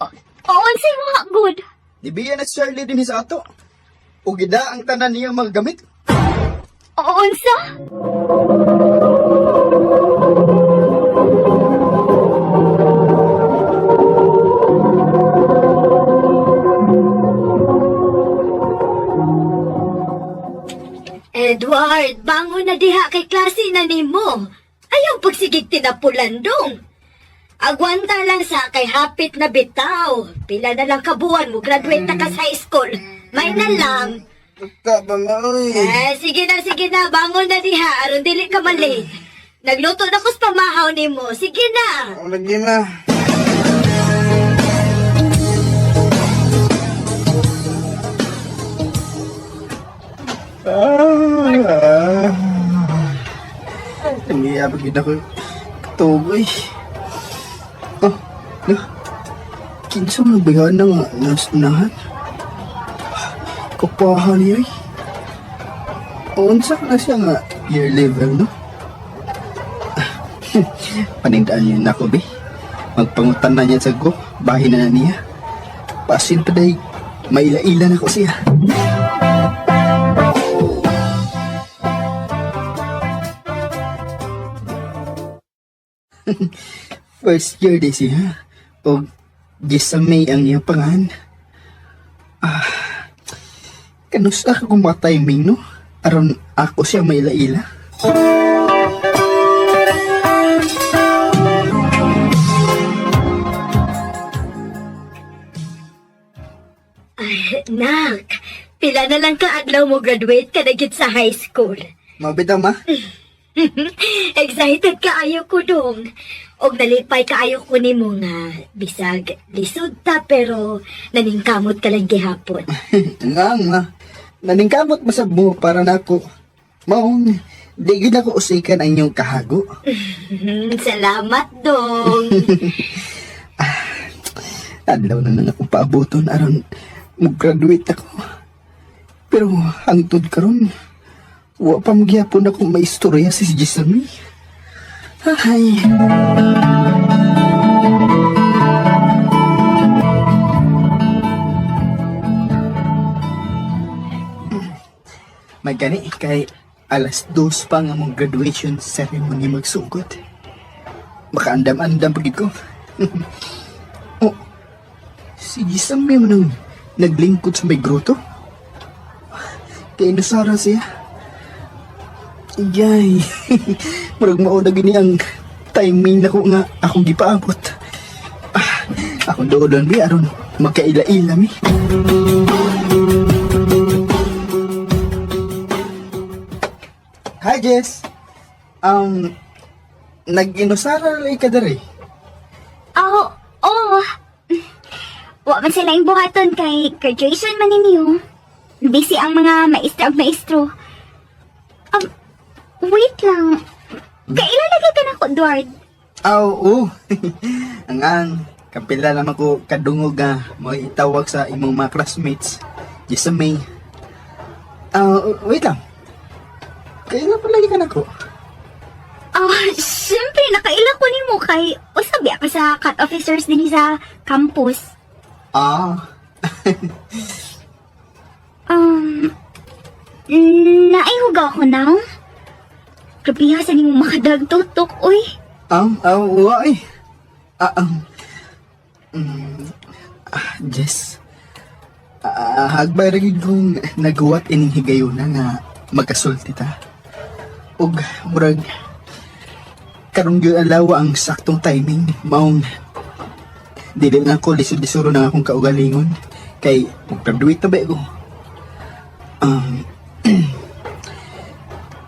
Oo, unsay wa good. Nibiya na si Charlie din sa ato. Ug gida ang tanan niya mga gamit. Oo, unsa? Edward, bangon na diha kay klase na nimo. Ayaw pagsigig tinapulan dong. Agwanta lang sa kay hapit na bitaw. Pila na lang kabuan mo, graduate na ka sa high school. May na lang. Taba nga oy. Eh, sige na, bangon na diha, aron dili ka malate. Nagluto na ko sa pamahaw nimo. Sige na. Ang lagi na. Ah, Ang iyabag yun ako. Katugoy. Oh, no. Kinsa man nagbihan na nga nasunahan. Kupahan niya eh. Unsa na siya nga year level, no? Panindaan niya na ako, be. Magpangutan na niya sa go. Bahin na na niya. Pasin pa dahil maila-ila na ko siya. First year day siya. O gisamay ang iyang pangan. Ah, kanusa ka kung timing, no? Aron ako siya maila-ila. Nak, pila na lang ka adlaw mo graduate ka na gid sa high school. Mabitaw, ma. Excited kaayo ko dong. Og nalipay kaayo ko nimo nga bisag lisod ta pero naningkamot ka lang gihapon. Nga nga. Naningkamot masab mo para nako. Maong, di gid ako usikan ang inyong kahago. Salamat dong. Adlaw na lang akong paabuton aron mag-graduate ako. Pero hangtod karon, wa pa magyapon ako maistorya si Jessamine. Ay. Magani kay 2:00 pa nga mong graduation ceremony magsugod. Makaandam-andam pagid ko. Oh, si Gisame mo nang naglingkod sa may groto? Kay nasara siya. Iyay, Murag mao na gini ang timing nako nga akong gipaabot. Ah, akong duolon bi aron magkaila-ila mi. Hi, Jess. Nag-inusara lay ka diri. Oh, oh. Wa man sila yung buhaton kay graduation man ninyo. Busy ang mga maestra ug maestro. Wait lang. Kailan lagi ka na ko, Edward? Ah, oo. Ang ang, kapila naman ko kadungog nga mo itawag sa imong mga classmates. Just sa May. Ah, wait lang. Kailan pa lagi ka na ko? Ah, syempre, nakaila ko nimo kay usabi ako sa cut officers din sa campus. Ah, Um, naihugaw ko now. Grabe ha, sa nimo makadagtutok, uy. Wa eh. Ah, Jess. Ah, hagbay ra gyud kong naguwat ining higayuna nga magkasulti ta. Ug murag karon gyud alawa ang saktong timing maong dili na ko lisod-lisuro na akong kaugalingon kay mag-graduate na ba ko. Um,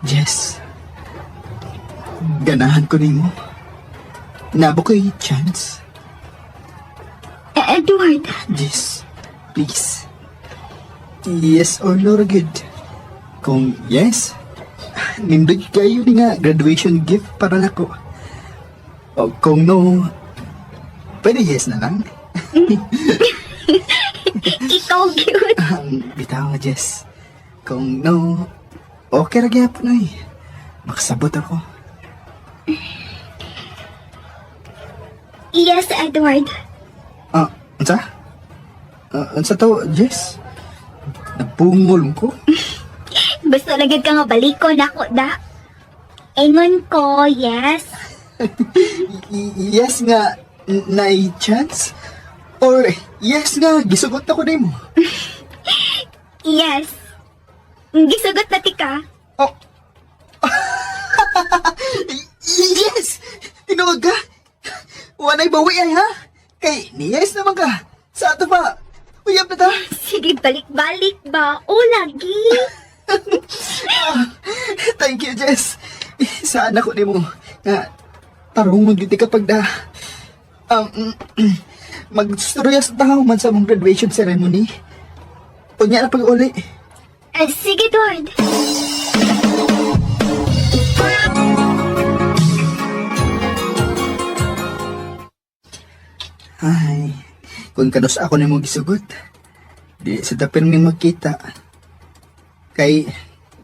Jess, ganahan ko nimo. Nabo ko'y chance. Eh, Edward, Jess, please. Yes or no, good. Kung yes, nindot kayo ni nga graduation gift para nako. O kung no, pwede yes na lang. ikaw gyud. Bitaw nga, Jess. Kung no, okay ra gyapon oy. Makasabot ako. Yes, Edward. Ah, unsa? Ah, unsa to, Jess? Nabungol ko. Basta lagi ka nga baliko na ako, da. Ingon ko, yes. Yes nga, na chance? Or yes nga, gisugot ako nimo. Yes. Gisugot na tika. Oh. Yes! Tinuod ka? Wanay bawi ay ha? Kay ni yes naman ka. Sa ato pa, uyab na ta. Sige, balik-balik ba? O, lagi. Thank you, Jess. Saan ako nimo nga tarong mo gyud ka pagda. Um, magstorya sa tao man sa mong graduation ceremony. Unya na pag-uli. Eh, sige, Edward. Ay, kung kanus ako nimo gisugot, di sa tapin mi magkita. Kay,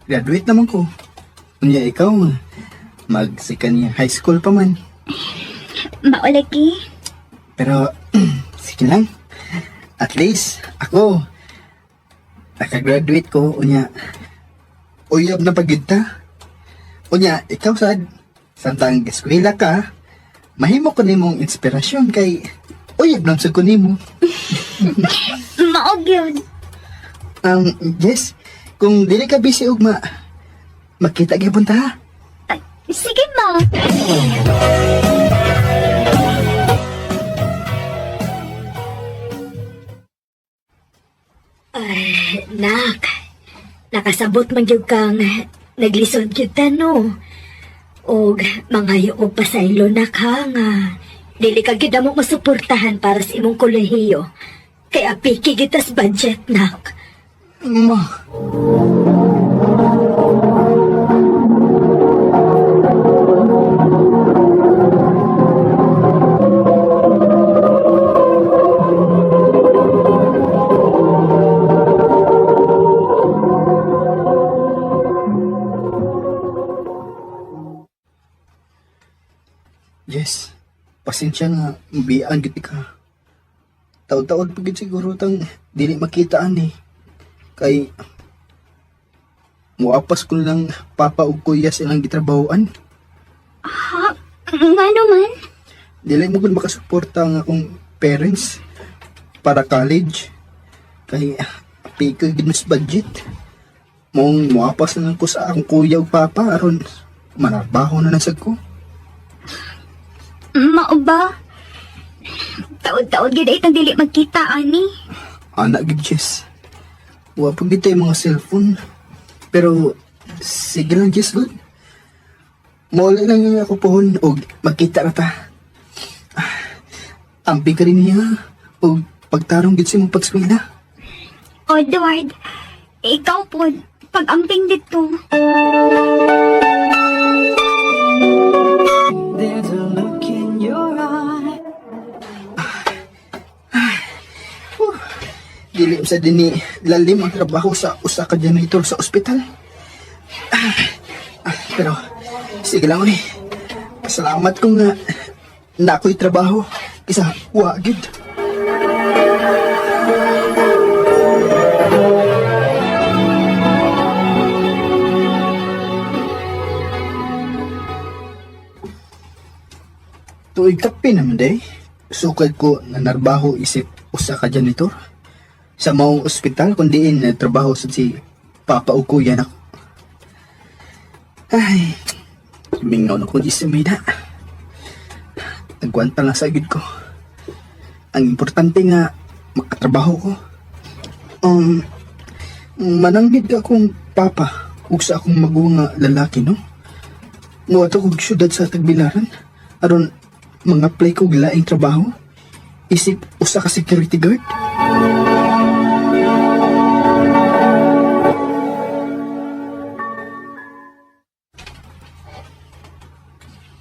graduate naman ko. Unya ikaw, magsikan niya high school pa man. Maulagi. Pero, sige lang. At least, ako, nakagraduate ko, unya, uyab na pagid ta. Unya, ikaw sad, samtang eskwela ka, mahimo ko nimong inspirasyon kay uyab lang sad ko nimo. Maog yun. Yes, kung dili ka busy ugma, magkita gyapon ta. Ha? Ay, sige, ma. Ay, nak. Nakasabot man gyud kang naglisod gyud ta no. Og mangayo og pasaylo nak ha nga dili ka gyud mo masuportahan para sa imong kolehiyo. Kay apiki gitas budget nak. Ma. Yes, pasensya nga, bian gid ka. Taod-taod pa gid siguro tang dili makitaan eh. Kay muapas ko lang papa ug kuya silang gitrabahoan. Ha? Nga naman? Dili mo gud makasuporta ang akong parents para college. Kay pika gid mas budget. Mong muapas na lang ko sa akong kuya ug papa aron Manarbaho na nasag ko. Mao ba? Taod-taod gid ay tang dili magkita ani. Anak gid, Jess. Wa pa gid tayo mga cellphone. Pero sige lang, Jess, good. Muli lang yung ako pohon og magkita na ta. Amping ka rin niya og pagtarong gid sa imong pagskwela. O Edward, ikaw po, pag-amping dito. Dili sa dinhi lalim ang trabaho sa usa ka janitor sa ospital. Pero sige lang oy. Salamat kung nga na ako'y trabaho isa wa gid. Tuig kape naman day. Sukad ko na narbaho isip usa ka janitor sa maong ospital kundi in trabaho sa si Papa o Kuya nako. Ay, mingaw na ko di si Maida. Nagkwanta lang sa gid ko. Ang importante nga makatrabaho ko. Um, Mananggid ka akong papa ug sa akong maguwang nga lalaki, no? Muadto kog syudad sa Tagbilaran aron mga apply kog laing trabaho isip usa ka security guard.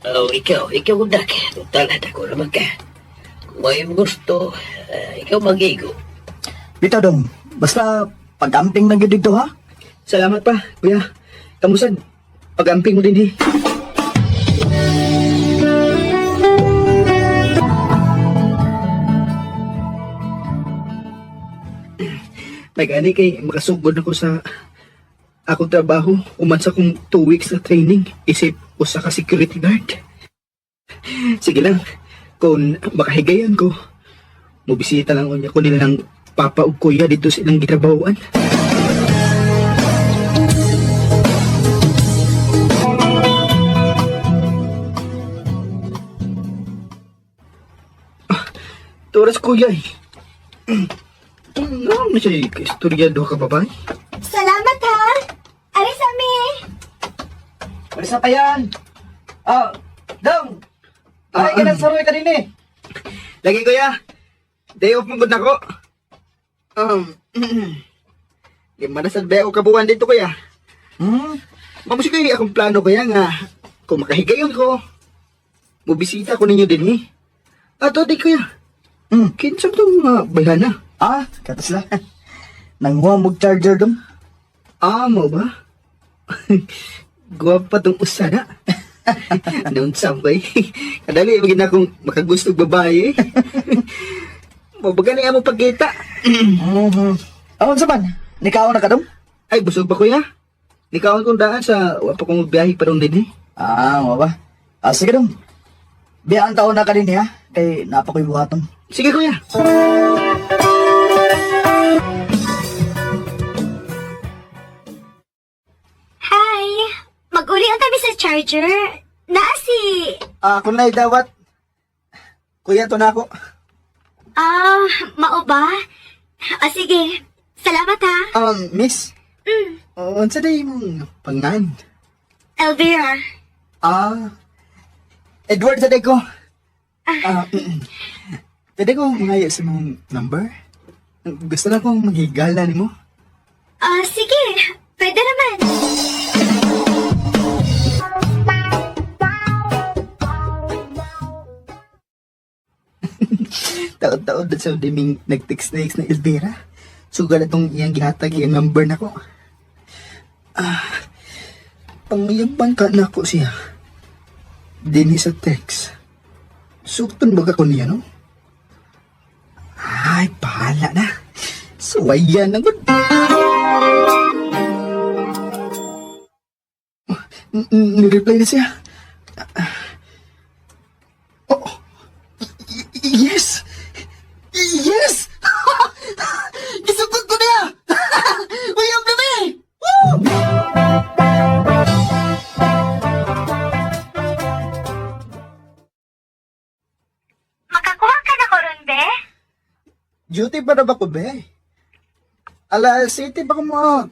Oh, ikaw udak. Total, dako naman ka. Kung ay mo gusto, ikaw mag-igo. Bitaw dong, basta pag-amping lang gyud dito ha. Salamat pa, kuya. Kamusad? Pag-amping mo din eh. May gani kay makasugod ako sa akong trabaho. Uman sa akong 2 weeks na training. Isip usa ka security guard. Sige lang, kung makahigayon ko, mobisita lang unya ko nila ng papa ug kuya dito sa ilang gitrabahoan. Turas kuya eh. Ano na siya istorya duha ka babae? Salamat ha. Aris ami. Alis na pa yan. Ah, dong. Ay, ka nagsaroy ka din eh. Lagi kuya. Day off mong na ko. 5 na sad ba ako kabuan dito kuya? Hmm? Mamusi ko akong plano kuya nga kung makahigayon ko, mobisita ko ninyo din eh. Ato di kuya. Kinsa tong mga bayhana? Ah, katas lang. Nanguha mo charger dong. Ah, mo ba? Guwapa tong usa na. Anong sambay? Kadali, magin akong makagustog babae. eh. Mabaga na mo pagkita. Mhm. Aon sa man? Nikaon na ka dong? Ay, busog pa kuya. Nikaon kong daan sa wa pa kong biyahe pa ron din eh. Ah, mo ba? Ah, sige dong. Biyaan taon na ka din ha. Kay napakoy buhaton. Sige kuya. Hi. Mag-uli ang kami sa charger. Naa si... Ah, kung na'y dawat. Kuya, to na ako. Ah, mao ba? Ah, sige. Salamat ha. Miss. Oh, unsa day imong pangan? Elvira. Ah, Edward sa day ko. Ah, Pwede ko mangayo sa mong number? Gusto lang kong maghigala nimo. Ah, sige. Pwede naman. Taon-taon na sa diming nag-text-text na Elvira. Sugal itong iyang gihatag iyang number na ko. Ah, pangyaban ka na ko siya. Dini sa text. Sukton ba ka ko niya, no? Ay, bahala na. Suwayan na gud. Ni-reply na siya. Oh, yes! Yes! Gisugod ko niya! Uyab na mi! Woo! pa na ba ko, be? Ala, city ba ko mo?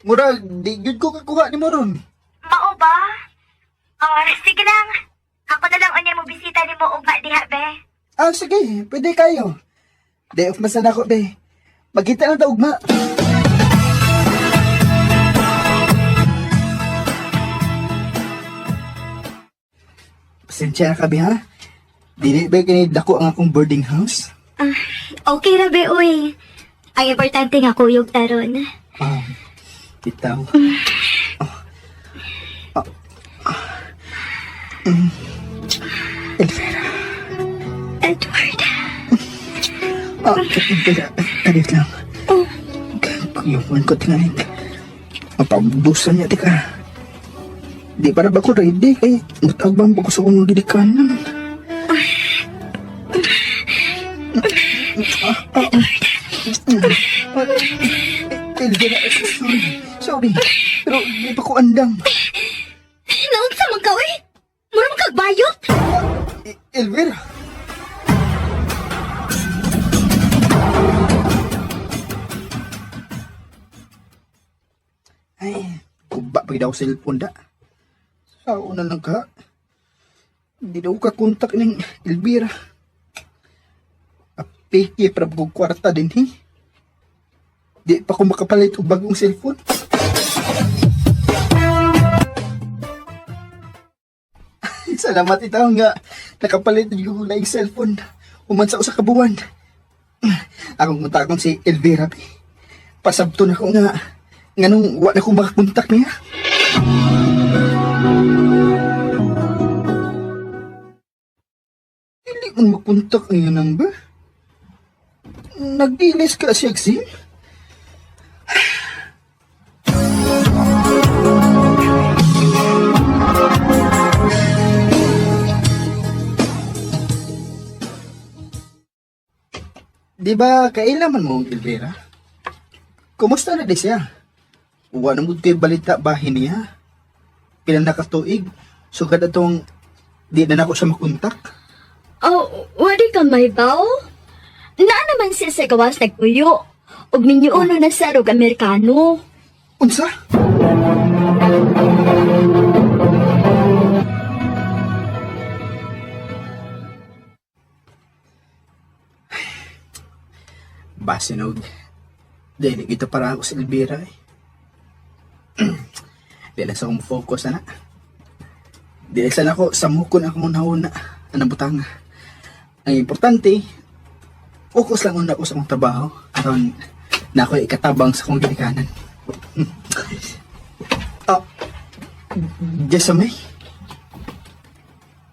Murag, di gyud ko kakuha ni mo ron. Mao ba? Oh, sige lang. Ako na lang unya mo bisita nimo ugma diha, be. Ah, sige, pwede kayo. Day off man sana ako, be. Magkita lang ta ugma. Pasensya na ka, be, ha? Dili ba kini dako ang akong boarding house? Okay ra be, uy. Ang importante nga kuyog taron. Ah, bitaw. Oh. Ah. Ah. Mm. Elvira. Edward. Ah, teka, kalit lang. Kuyuan ko tingalig. Mapaubusan niya, teka. Di para ba ko ready? Kay, matawag ba ko sa akong gidikanan? Elvira, sorry. Sorry. Pero di pa ko andam. Naunsa man ka, uy? Mura man kag bayot? Elvira. Ay, kuba pa daw cellphone da. Sa una lang ka. Hindi daw ka kontak ng Elvira. Apiki para kong kwarta din he. Di pa ko makapalit og bagong cellphone. Salamat itaw nga nakapalit yung kong laing cellphone. Human sa usa ka buwan. Akong kontakon si Elvira. Be. Pasabto na ko nga nganong wa na ko makakontak niya. Dili man makontak ang iyang number. Nagdilis ka siya SIM? Di ba kailaman mo ang Elvira? Kumusta na di siya? Wa na mo kay balita bahin niya. Pila na katuig, sugad atong di na nako siya makontak. Oh, wadi ka may baw? Naa naman siya sa gawas nagpuyo. Ug minyuno na sa rog Amerikano. Unsa? Basinog. Dili kita para ako sa Elvira eh. Dili sa akong focus ana. Dili sa nako samukon akong una-una anang butanga. Ang importante, focus lang una ako sa akong trabaho aron na ako ikatabang sa akong ginikanan. Ah, Jessamay?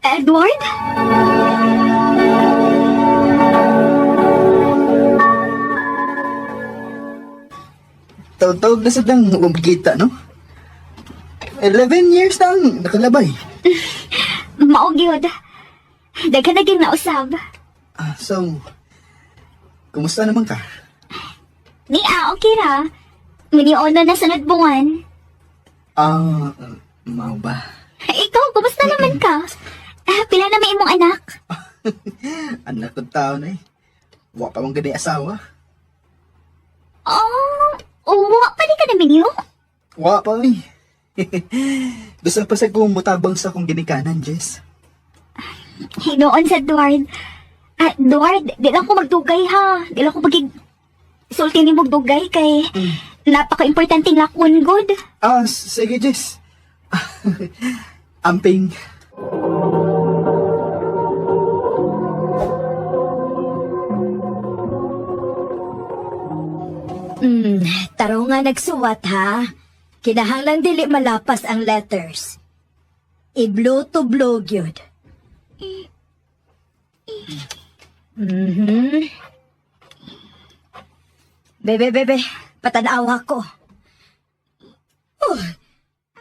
Edward? Tawag-tawag na sa dang umagkita, no? 11 years na ang nakalabay. Mao gyud. Daghan na gyud nausab. Ah, so, kumusta naman ka? Ni ah, okay ra. Miniona na sa nadbungan. Ah, mao ba? Ikaw, kumusta naman ka? Ah, pila na may imong anak? Anak kong tao na eh. Wa pa mong gani asawa. Oh, wa pa di ka na minyo? Wa pa eh. Gusto pa sa kong mutabang sa akong ginikanan, Jess. Hinoon sa Edward. Ah, Edward, di lang ko magdugay ha. Di lang ko magig... Sulti ni magdugay kay... Napaka-importante nga kun good. Ah, sige, Jess. Amping. Taro nga nagsuwat ha. Kinahanglan dili malapas ang letters. I-blow to blow gyud. Mhm. Bebe, bebe, patanawa ko. Oh,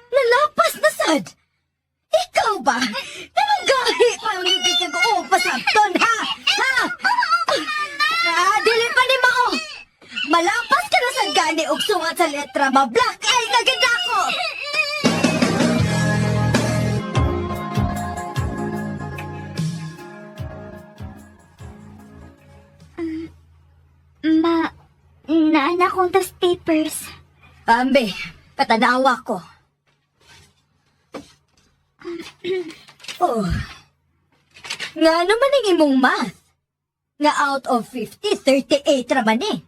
nalapas na sad. Ikaw ba? Nananggahi pa ang ibig kag pasabton, ha? Ha? Ah, dili pa ni mao. Malapas ka na sa gani og suwat sa letra, ma-black eye na gid ako. Naa na akong test papers. Ambe, patanawa ko. Oh. Nga naman ang imong math? Nga out of 50, 38 raman eh.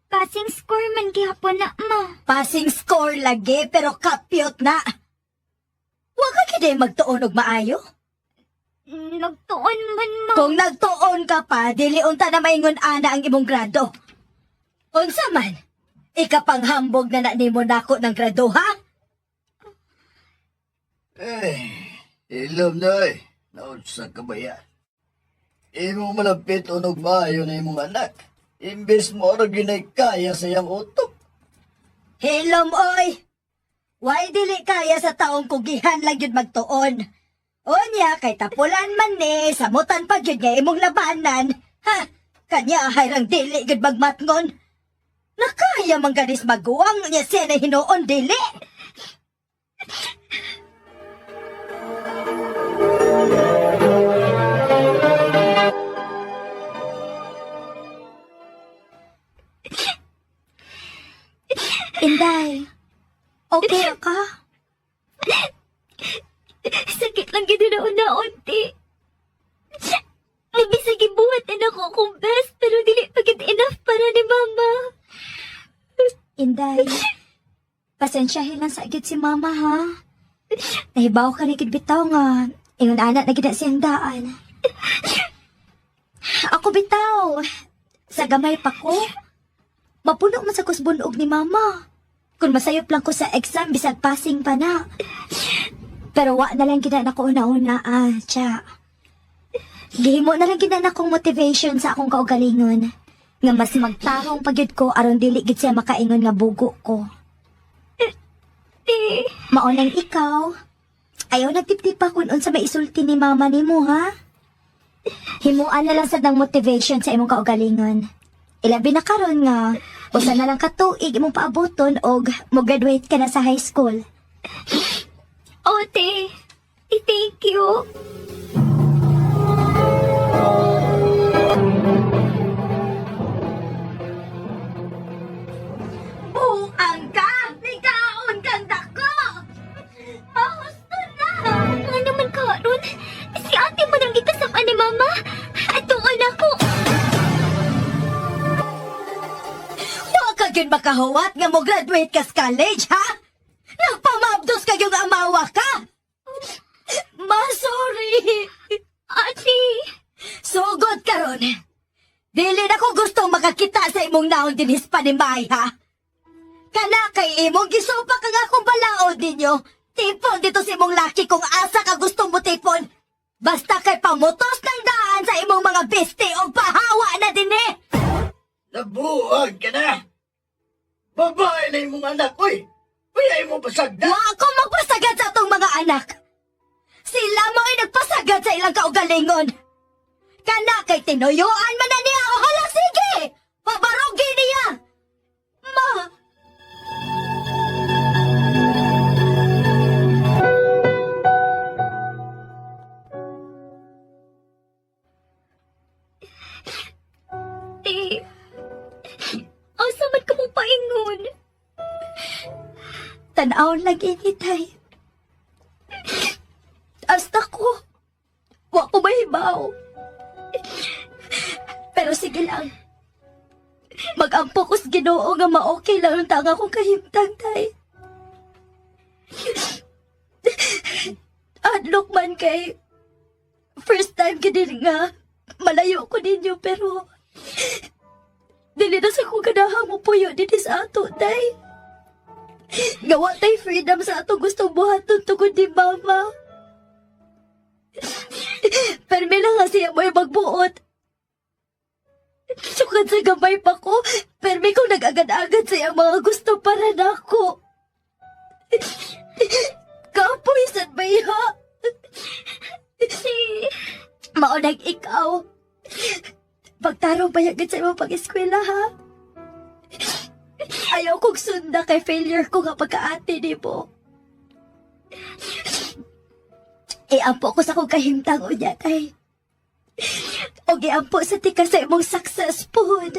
Passing score man gihapon na, ma. Passing score lagi pero kapyot na. Wa ka kiday magtuon og maayo? Nagtuon man, ma. Kung nagtuon ka pa, dili unta na maingon ana ang imong grado. Unsa man? Ikapanghambog na na nimo nako ng grado, ha? Eh, ilom na eh. Naunsa ka ba yan? Imo malapit unog maayo na imong anak. Imbes mo arag ginay kaya sa iyang utok. Hilom, oy! Why dili kaya sa taong kugihan lang yun magtuon? Unya, kay tapulan man ni, samutan pa yun nga imong labanan. Ha? Kanya hayrang dili yun magmatngon. Nakaya man ganis maguwang niya siya na hinuon dili. Inday, okay ra ka? Sakit lang gid na una-unti. Nabisa gibuhat na ako akong best pero dili pa gid enough para ni mama. Inday, pasensyahin lang sa agad si mama ha. Nahibaw ka na gid bitaw nga. Ingon anak na gid na siyang daan. Ako bitaw. Sa gamay pa ko. Mapuno man sa kusbunog ni mama. Kung masayop lang ko sa exam, bisag passing pa na. Pero wa na lang gid na ko una-una, ah, tsa. Gihimo na lang gid na akong motivation sa akong kaugalingon. Nga mas magtarong pagyud ko aron dili gid siya makaingon nga bugo ko. Maunang ikaw. Ayaw nagtiptip pa kun unsa may isulti ni mama nimo ha. Himuan na lang sad ng motivation sa imong kaugalingon. Ilabi na karon nga usa na lang ka tuig imong paaboton og mo graduate ka na sa high school. Ote, thank you. Buang ka! Nikaon kang dako! Mahusto na! Nga naman karon, si ate mo nang gikasama ni mama. Atuon ako. Wa ka gyud makahuwat nga mo graduate ka sa college, ha? Nagpamabdos ka yung amawa ka! Ma, sorry! Ate, Sugod karon. Dili na ko gustong makakita sa imong naon dinis panimay, ha? Kana kay imong gisupa ka nga akong balaod ninyo. Tipon dito sa imong laki kung asa ka gustong mo tipon. Basta kay pamutos ng daan sa imong mga beste o pahawa na din eh. Nabuhag ka na! Babae na imong anak, uy! Uy, ay mo pasagda! Wa ako magpasagad sa atong mga anak. Sila mo ay nagpasagad sa ilang kaugalingon. Kana kay tinuyuan man na niya o hala sige! Pabarugi niya! Ma! te. Asa man ka mong paingon? Tanaw lang initay. Asta ko, wa ko mahibaw. Pero sige lang. Mag-ampo ko sa Ginoo nga ma-okay lang ang tanga kong kahimtang tay. Adlok man kay first time gid nga malayo ko ninyo pero dili na sa kong ganahang mupuyo dinhi sa ato tay. Gawa tay freedom sa atong gustong buhaton tungod ni mama. Permi lang nga siya mo'y magbuot. Sukad sa gamay pa ko, permi kong nag-agad-agad sa iyang mga gusto para nako. Kapoy sad ba iya? Maunag ikaw. Pagtarong bayagad sa imong pag-eskwela ha. Ayaw kong sunda kay failure ko nga pagkaate ni mo. Iampo ko sa kong kahimtang unya, tay. O giampo sa tika sa imong success pod.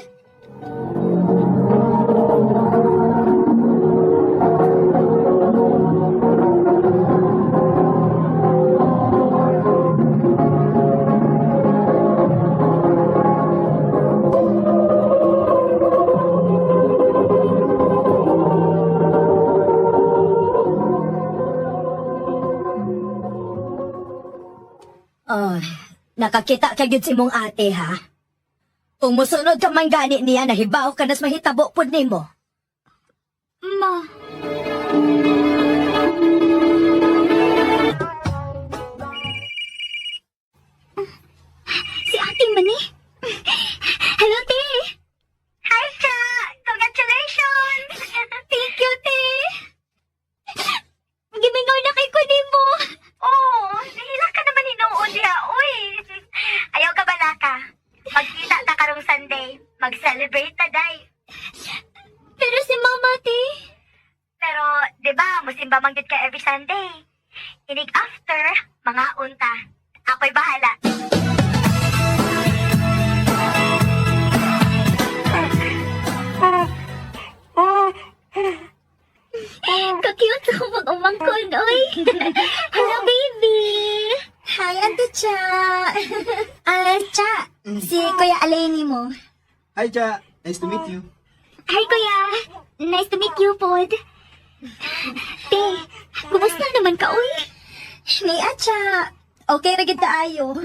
Nakakita ka gyud si mong ate, ha? Kung musunod ka man gani niya, nahibaw ka nas mahitabo pud nimo. Ma. Si ate man eh. Hello, te. Hi, Cha. Congratulations. Thank you, te. Gimingaw na kay kunin mo. Oo, oh, nahila ka naman hinuon diha, uy. Ayaw ka balaka. Magkita ta karong Sunday. Mag-celebrate ta, day. Pero si mama, te. Pero, di ba, musimba man gyud ka every Sunday. Inig after, mga unta. Ako'y bahala. Ka-cute ako mag-umangkon, oy. Hello, baby. Hi, Ate Cha. Ah, Cha, si Kuya Aleni mo. Hi, Cha. Nice to meet you. Hi, Kuya. Nice to meet you, Pod. Te, kumusta naman ka, uy? Ni Acha, okay ra gid kaayo.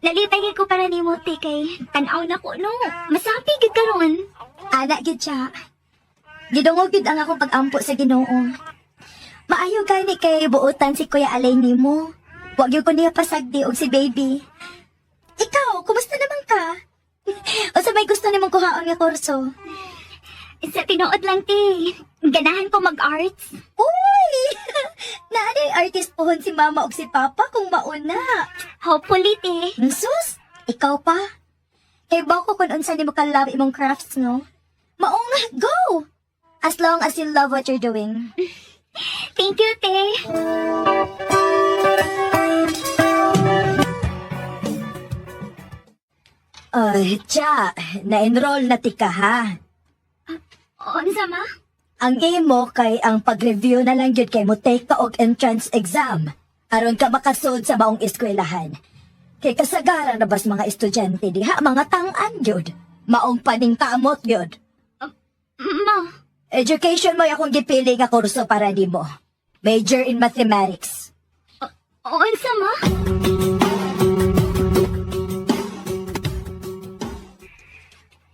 Nalipay kay ko para nimo, te, kay tanaw na ko, no. Masapi gid karon. Ana gid siya. Gidungog gid ang akong pag-ampo sa Ginoo. Maayo gani kay buotan si Kuya Alay nimo. Wag gyud ko niya pasagdi og si baby. Ikaw, kumusta naman ka? Unsa may gusto nimong kuhaon nga kurso? Sa tinuod lang, te. Ganahan ko mag-arts. Uy! Naanay artist pohon si mama og si papa kung mauna. Hopefully, te. Sus, ikaw pa. Kay ba ko kung unsa nimo ka love imong crafts, no? Maong go! As long as you love what you're doing. Thank you, te. Ay, tsa, na-enroll na tika ha. Unsa, ma? Ang imo kay ang pag-review na lang yun kay mo take ka og entrance exam. Aron ka makasud sa maong eskwelahan. Kay kasagaran na bas mga estudyante diha, mga tang-an yun. Maong paningkamot yun. Ma, Education mo akong gipili nga kurso para nimo. Major in mathematics. unsa, ma?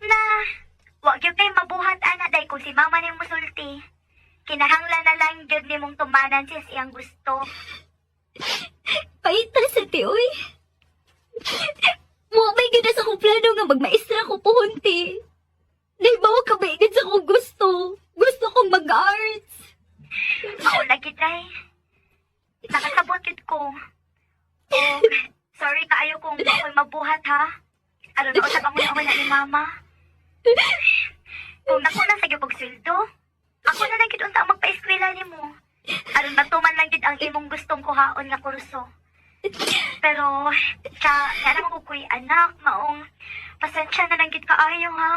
Na, wag gyud kay mabuhat ana day kung si mama ni musulti. Kinahanglan na lang gyud nimong tumanan sis iyang gusto. Paita sa ti, uy. Mo may gid sa akong plano nga magmaestra ko pohon, te. Dahil bawa ka ba sa akong gusto. Gusto kong mag-arts. Mao lagi day. Nakasabot gyud ko. Oh, sorry kaayo kung ako'y mabuhat ha. Aron na usab ang una ni mama. Kung nako na sa gyud kog sweldo, ako na lang gyud unta ang magpa-eskwela nimo. Aron matuman lang gyud ang imong gustong kuhaon nga kurso. Pero, sa nga naman ko kuy anak, maong pasensya na lang gyud kaayo ha.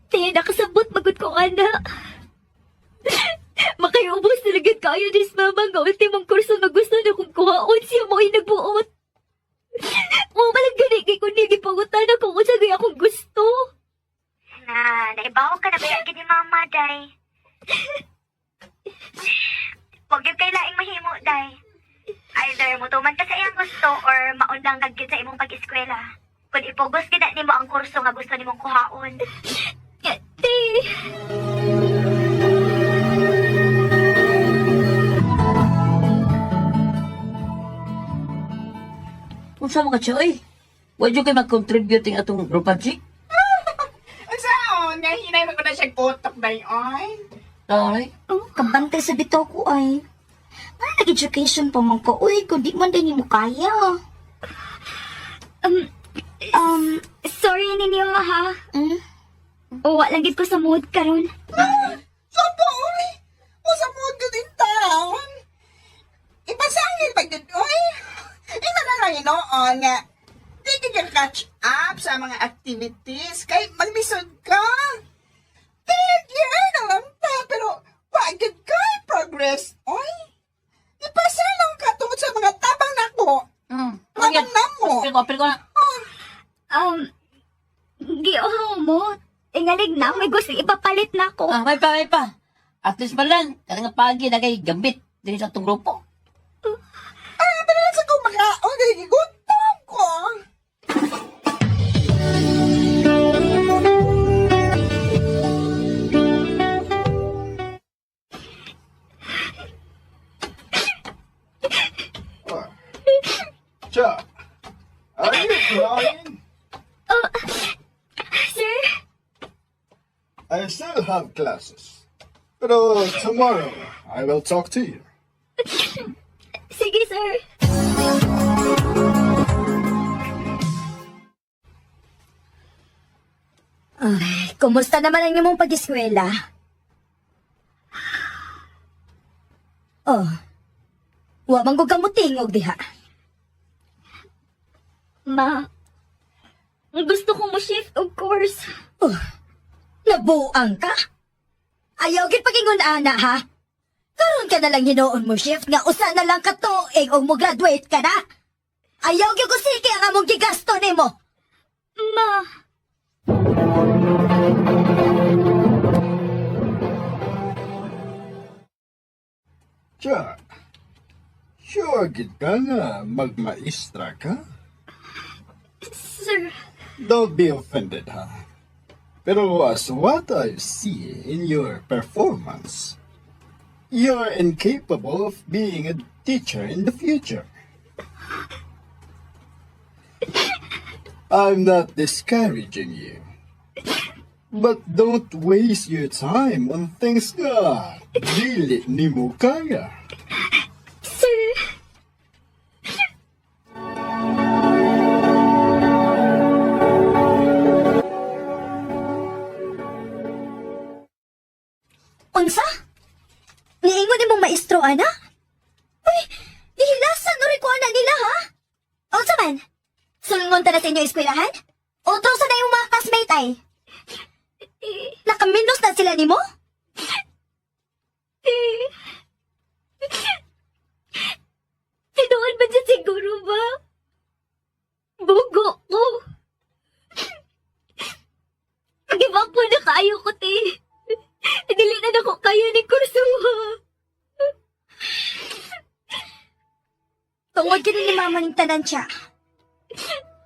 Te, nakasabot magud ko ana. Makaiubos na lang kayo ni mama nga ultimong kurso nga gusto na kong kuhaon siya mo ay nagbuot. Mo malang gani kay kundi gipangutan ako kung unsa gay akong gusto. Na, naibaw ka na ba yung ni mama, day? Huwag yung kay laing mahimo, day. Either mutuman ka sa iyang gusto or maundang ka gyud sa imong pag-eskwela. Kung ipugos gid na nimo ang kurso nga gusto nimong kuhaon. Te, Unsa mo ka siya, oy? Wa jud kay mag-contribute ang atong group project? Unsaon? Nga hinay mo ko na siya utok dayon. Taray. Oh, kabantay sa bitaw ko ay. Ay, nag-education pa man ko. Uy, kung di man din mo kaya. um, Um, sorry ninyo ha. mm, Uwa lang gid ko sa mood karon. Sopo, uy! Usa mo gud in town. Ipasangil pag gud, uy! Ima na lang inoon nga. Di ka ka catch up sa mga activities kay maglisod ka. Third year na lang ta, pero wa gud kay progress, oy. Ipasalong ka tungod sa mga tabang nako. Tabang namo. Apil ko, apil ko na. Giuhaw mo. Ingalig na, may gusto ipapalit na ako. Ah, may pa, may pa. At least man lang, kanang nga pagi na kay gambit dinhi sa atong grupo. Ah, pero lang sa kong makaon, kay gigutom. I still have classes. Pero tomorrow, I will talk to you. Sige, sir. Ay, kumusta naman ang imong pag-eskwela? Oh, wa man gud ka motingog diha. Ma, gusto ko mo shift, of course. Oh, nabuang ka? Ayaw gid pagingon ana ha. Karon ka na lang hinuon mo shift nga usa na lang ka tuig og mo graduate ka na. Ayaw gyud ko sige ang among gigasto nimo. Ma, Cha, sure gid ka nga magmaestra ka? sir. Don't be offended, ha? Pero as what I see in your performance, you're incapable of being a teacher in the future. I'm not discouraging you. But don't waste your time on things nga dili nimo kaya. Sir. Unsa? Niingon imong maestro ana? Uy, gihilasan ori ko ana nila ha? Unsa man? Sulngon ta na sa inyo eskwelahan? Otro sa na imong mga classmate ay? Nakaminos na sila nimo? Tinuod ba dyan siguro ba? Bugo ko. Give up po na kaayo ko, te. Dili na nako kaya ni kursuha. Tungod kini ni mama ning tanan siya.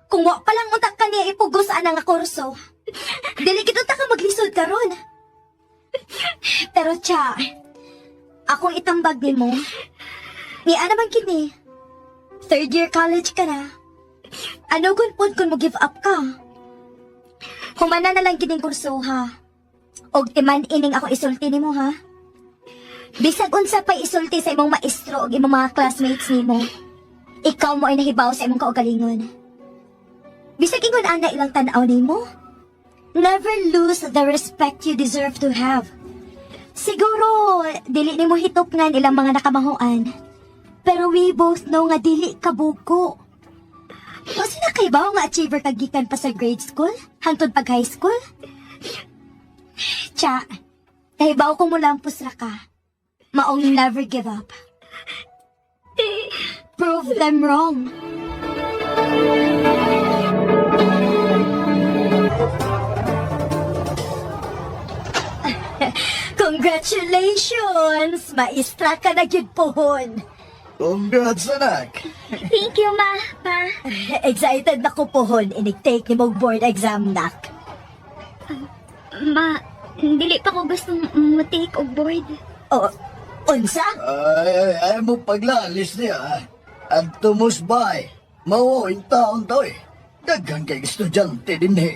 Kung wa pa lang utak ka niya ipugos ana nga kurso. Dili gid unta ka maglisod karon. Pero tiya, akong itambag nimo. Ni ana man kini. Third year college ka na. Ano gun pod kung mo give up ka? Humana na lang kining kurso ha. Og timan ining ako isulti nimo ha. Bisag unsa pa'y isulti sa imong maestro og imong mga classmates nimo. Ikaw mo ay nahibaw sa imong kaugalingon. Bisag ingon ana ilang tan-aw nimo. Never lose the respect you deserve to have. Siguro, dili nimo hitupngan ilang mga nakamahuan. Pero we both know nga dili ka buko. Kasi nakaibaw nga achiever ka gikan pa sa grade school, hangtod pag high school? Tsa, nahibaw ko mulampos ra ka. Maong never give up. Prove them wrong. Congratulations! Maestra ka na gyud pohon. Congrats, anak. Thank you, ma. Pa. Excited na ko pohon inig-take ni mong board exam nak. Ma, dili pa ko gustong mo-take og board. O, unsa? Ay, ay, ay mo paglalis niya. ah. At tumusbay. Mao in taon daw eh. Daghan kay estudyante din eh.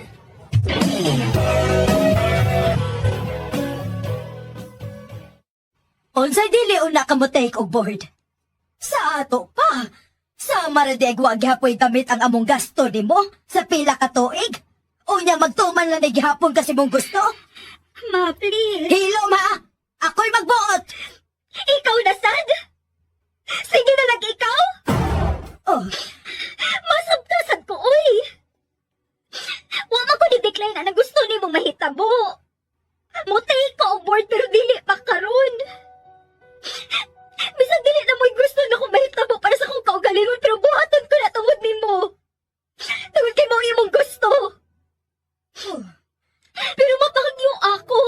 Unsa dili una ka mo take og board? Sa ato pa. Sa maradeg wa gihapoy damit ang among gasto nimo sa pila ka tuig. Unya magtuman lang ni gihapon kasi mong gusto. Ma, please. Hilo ma! Ako'y magbuot! Ikaw na, sad? Sige na lang ikaw? Oh, Masabtasad ko, oy! Wa man ko ni-decline ang gusto nimo mahitabo. Mo-take ko og board pero dili pa karon. Bisan dili na mo'y gusto na kong mahitabo para sa akong kaugalingon pero buhaton ko na tungod nimo. Tungod kay mao imong gusto. Pero mapakagyo ako.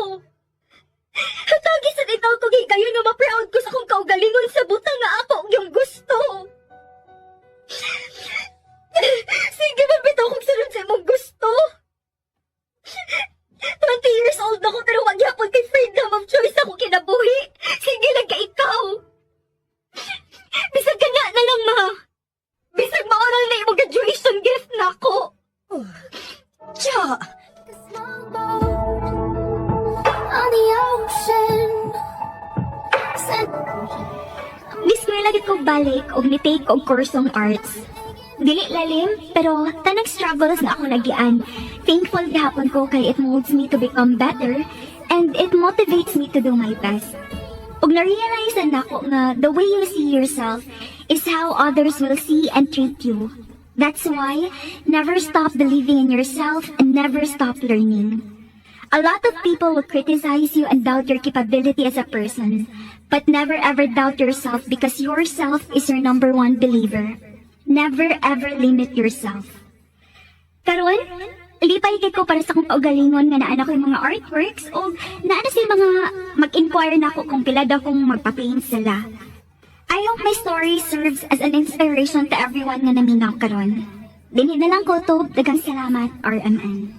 Hatagi sa itaw ko higayon nga ma-proud ko sa akong kaugalingon sa butang nga ako ang iyong gusto. Sige, mabitaw kong sunod sa imong gusto. 20 years old na ko pero wag yapon kay freedom of choice ako kinabuhi. Sige lang ka ikaw. Bisag ka na lang, ma. Bisag maoral na imong graduation gift na ako. Nag-eskwela gid ko balik og ni-take og kursong arts. Dili lalim, pero tanang struggles nga ako nagian. Thankful gihapon ko kay it molds me to become better and it motivates me to do my best. Ug na-realize na nako nga the way you see yourself is how others will see and treat you. That's why never stop believing in yourself and never stop learning. A lot of people will criticize you and doubt your capability as a person, but never ever doubt yourself because yourself is your number one believer. Never ever limit yourself. Karon, lipay kay ko para sa akong kaugalingon nga naa na koy mga artworks o naa na sila mga mag-inquire na ako kung pila daw kung magpa-paint sila. I hope my story serves as an inspiration to everyone nga naminaw karon. Dinhi na lang ko to. Daghang salamat, RMN.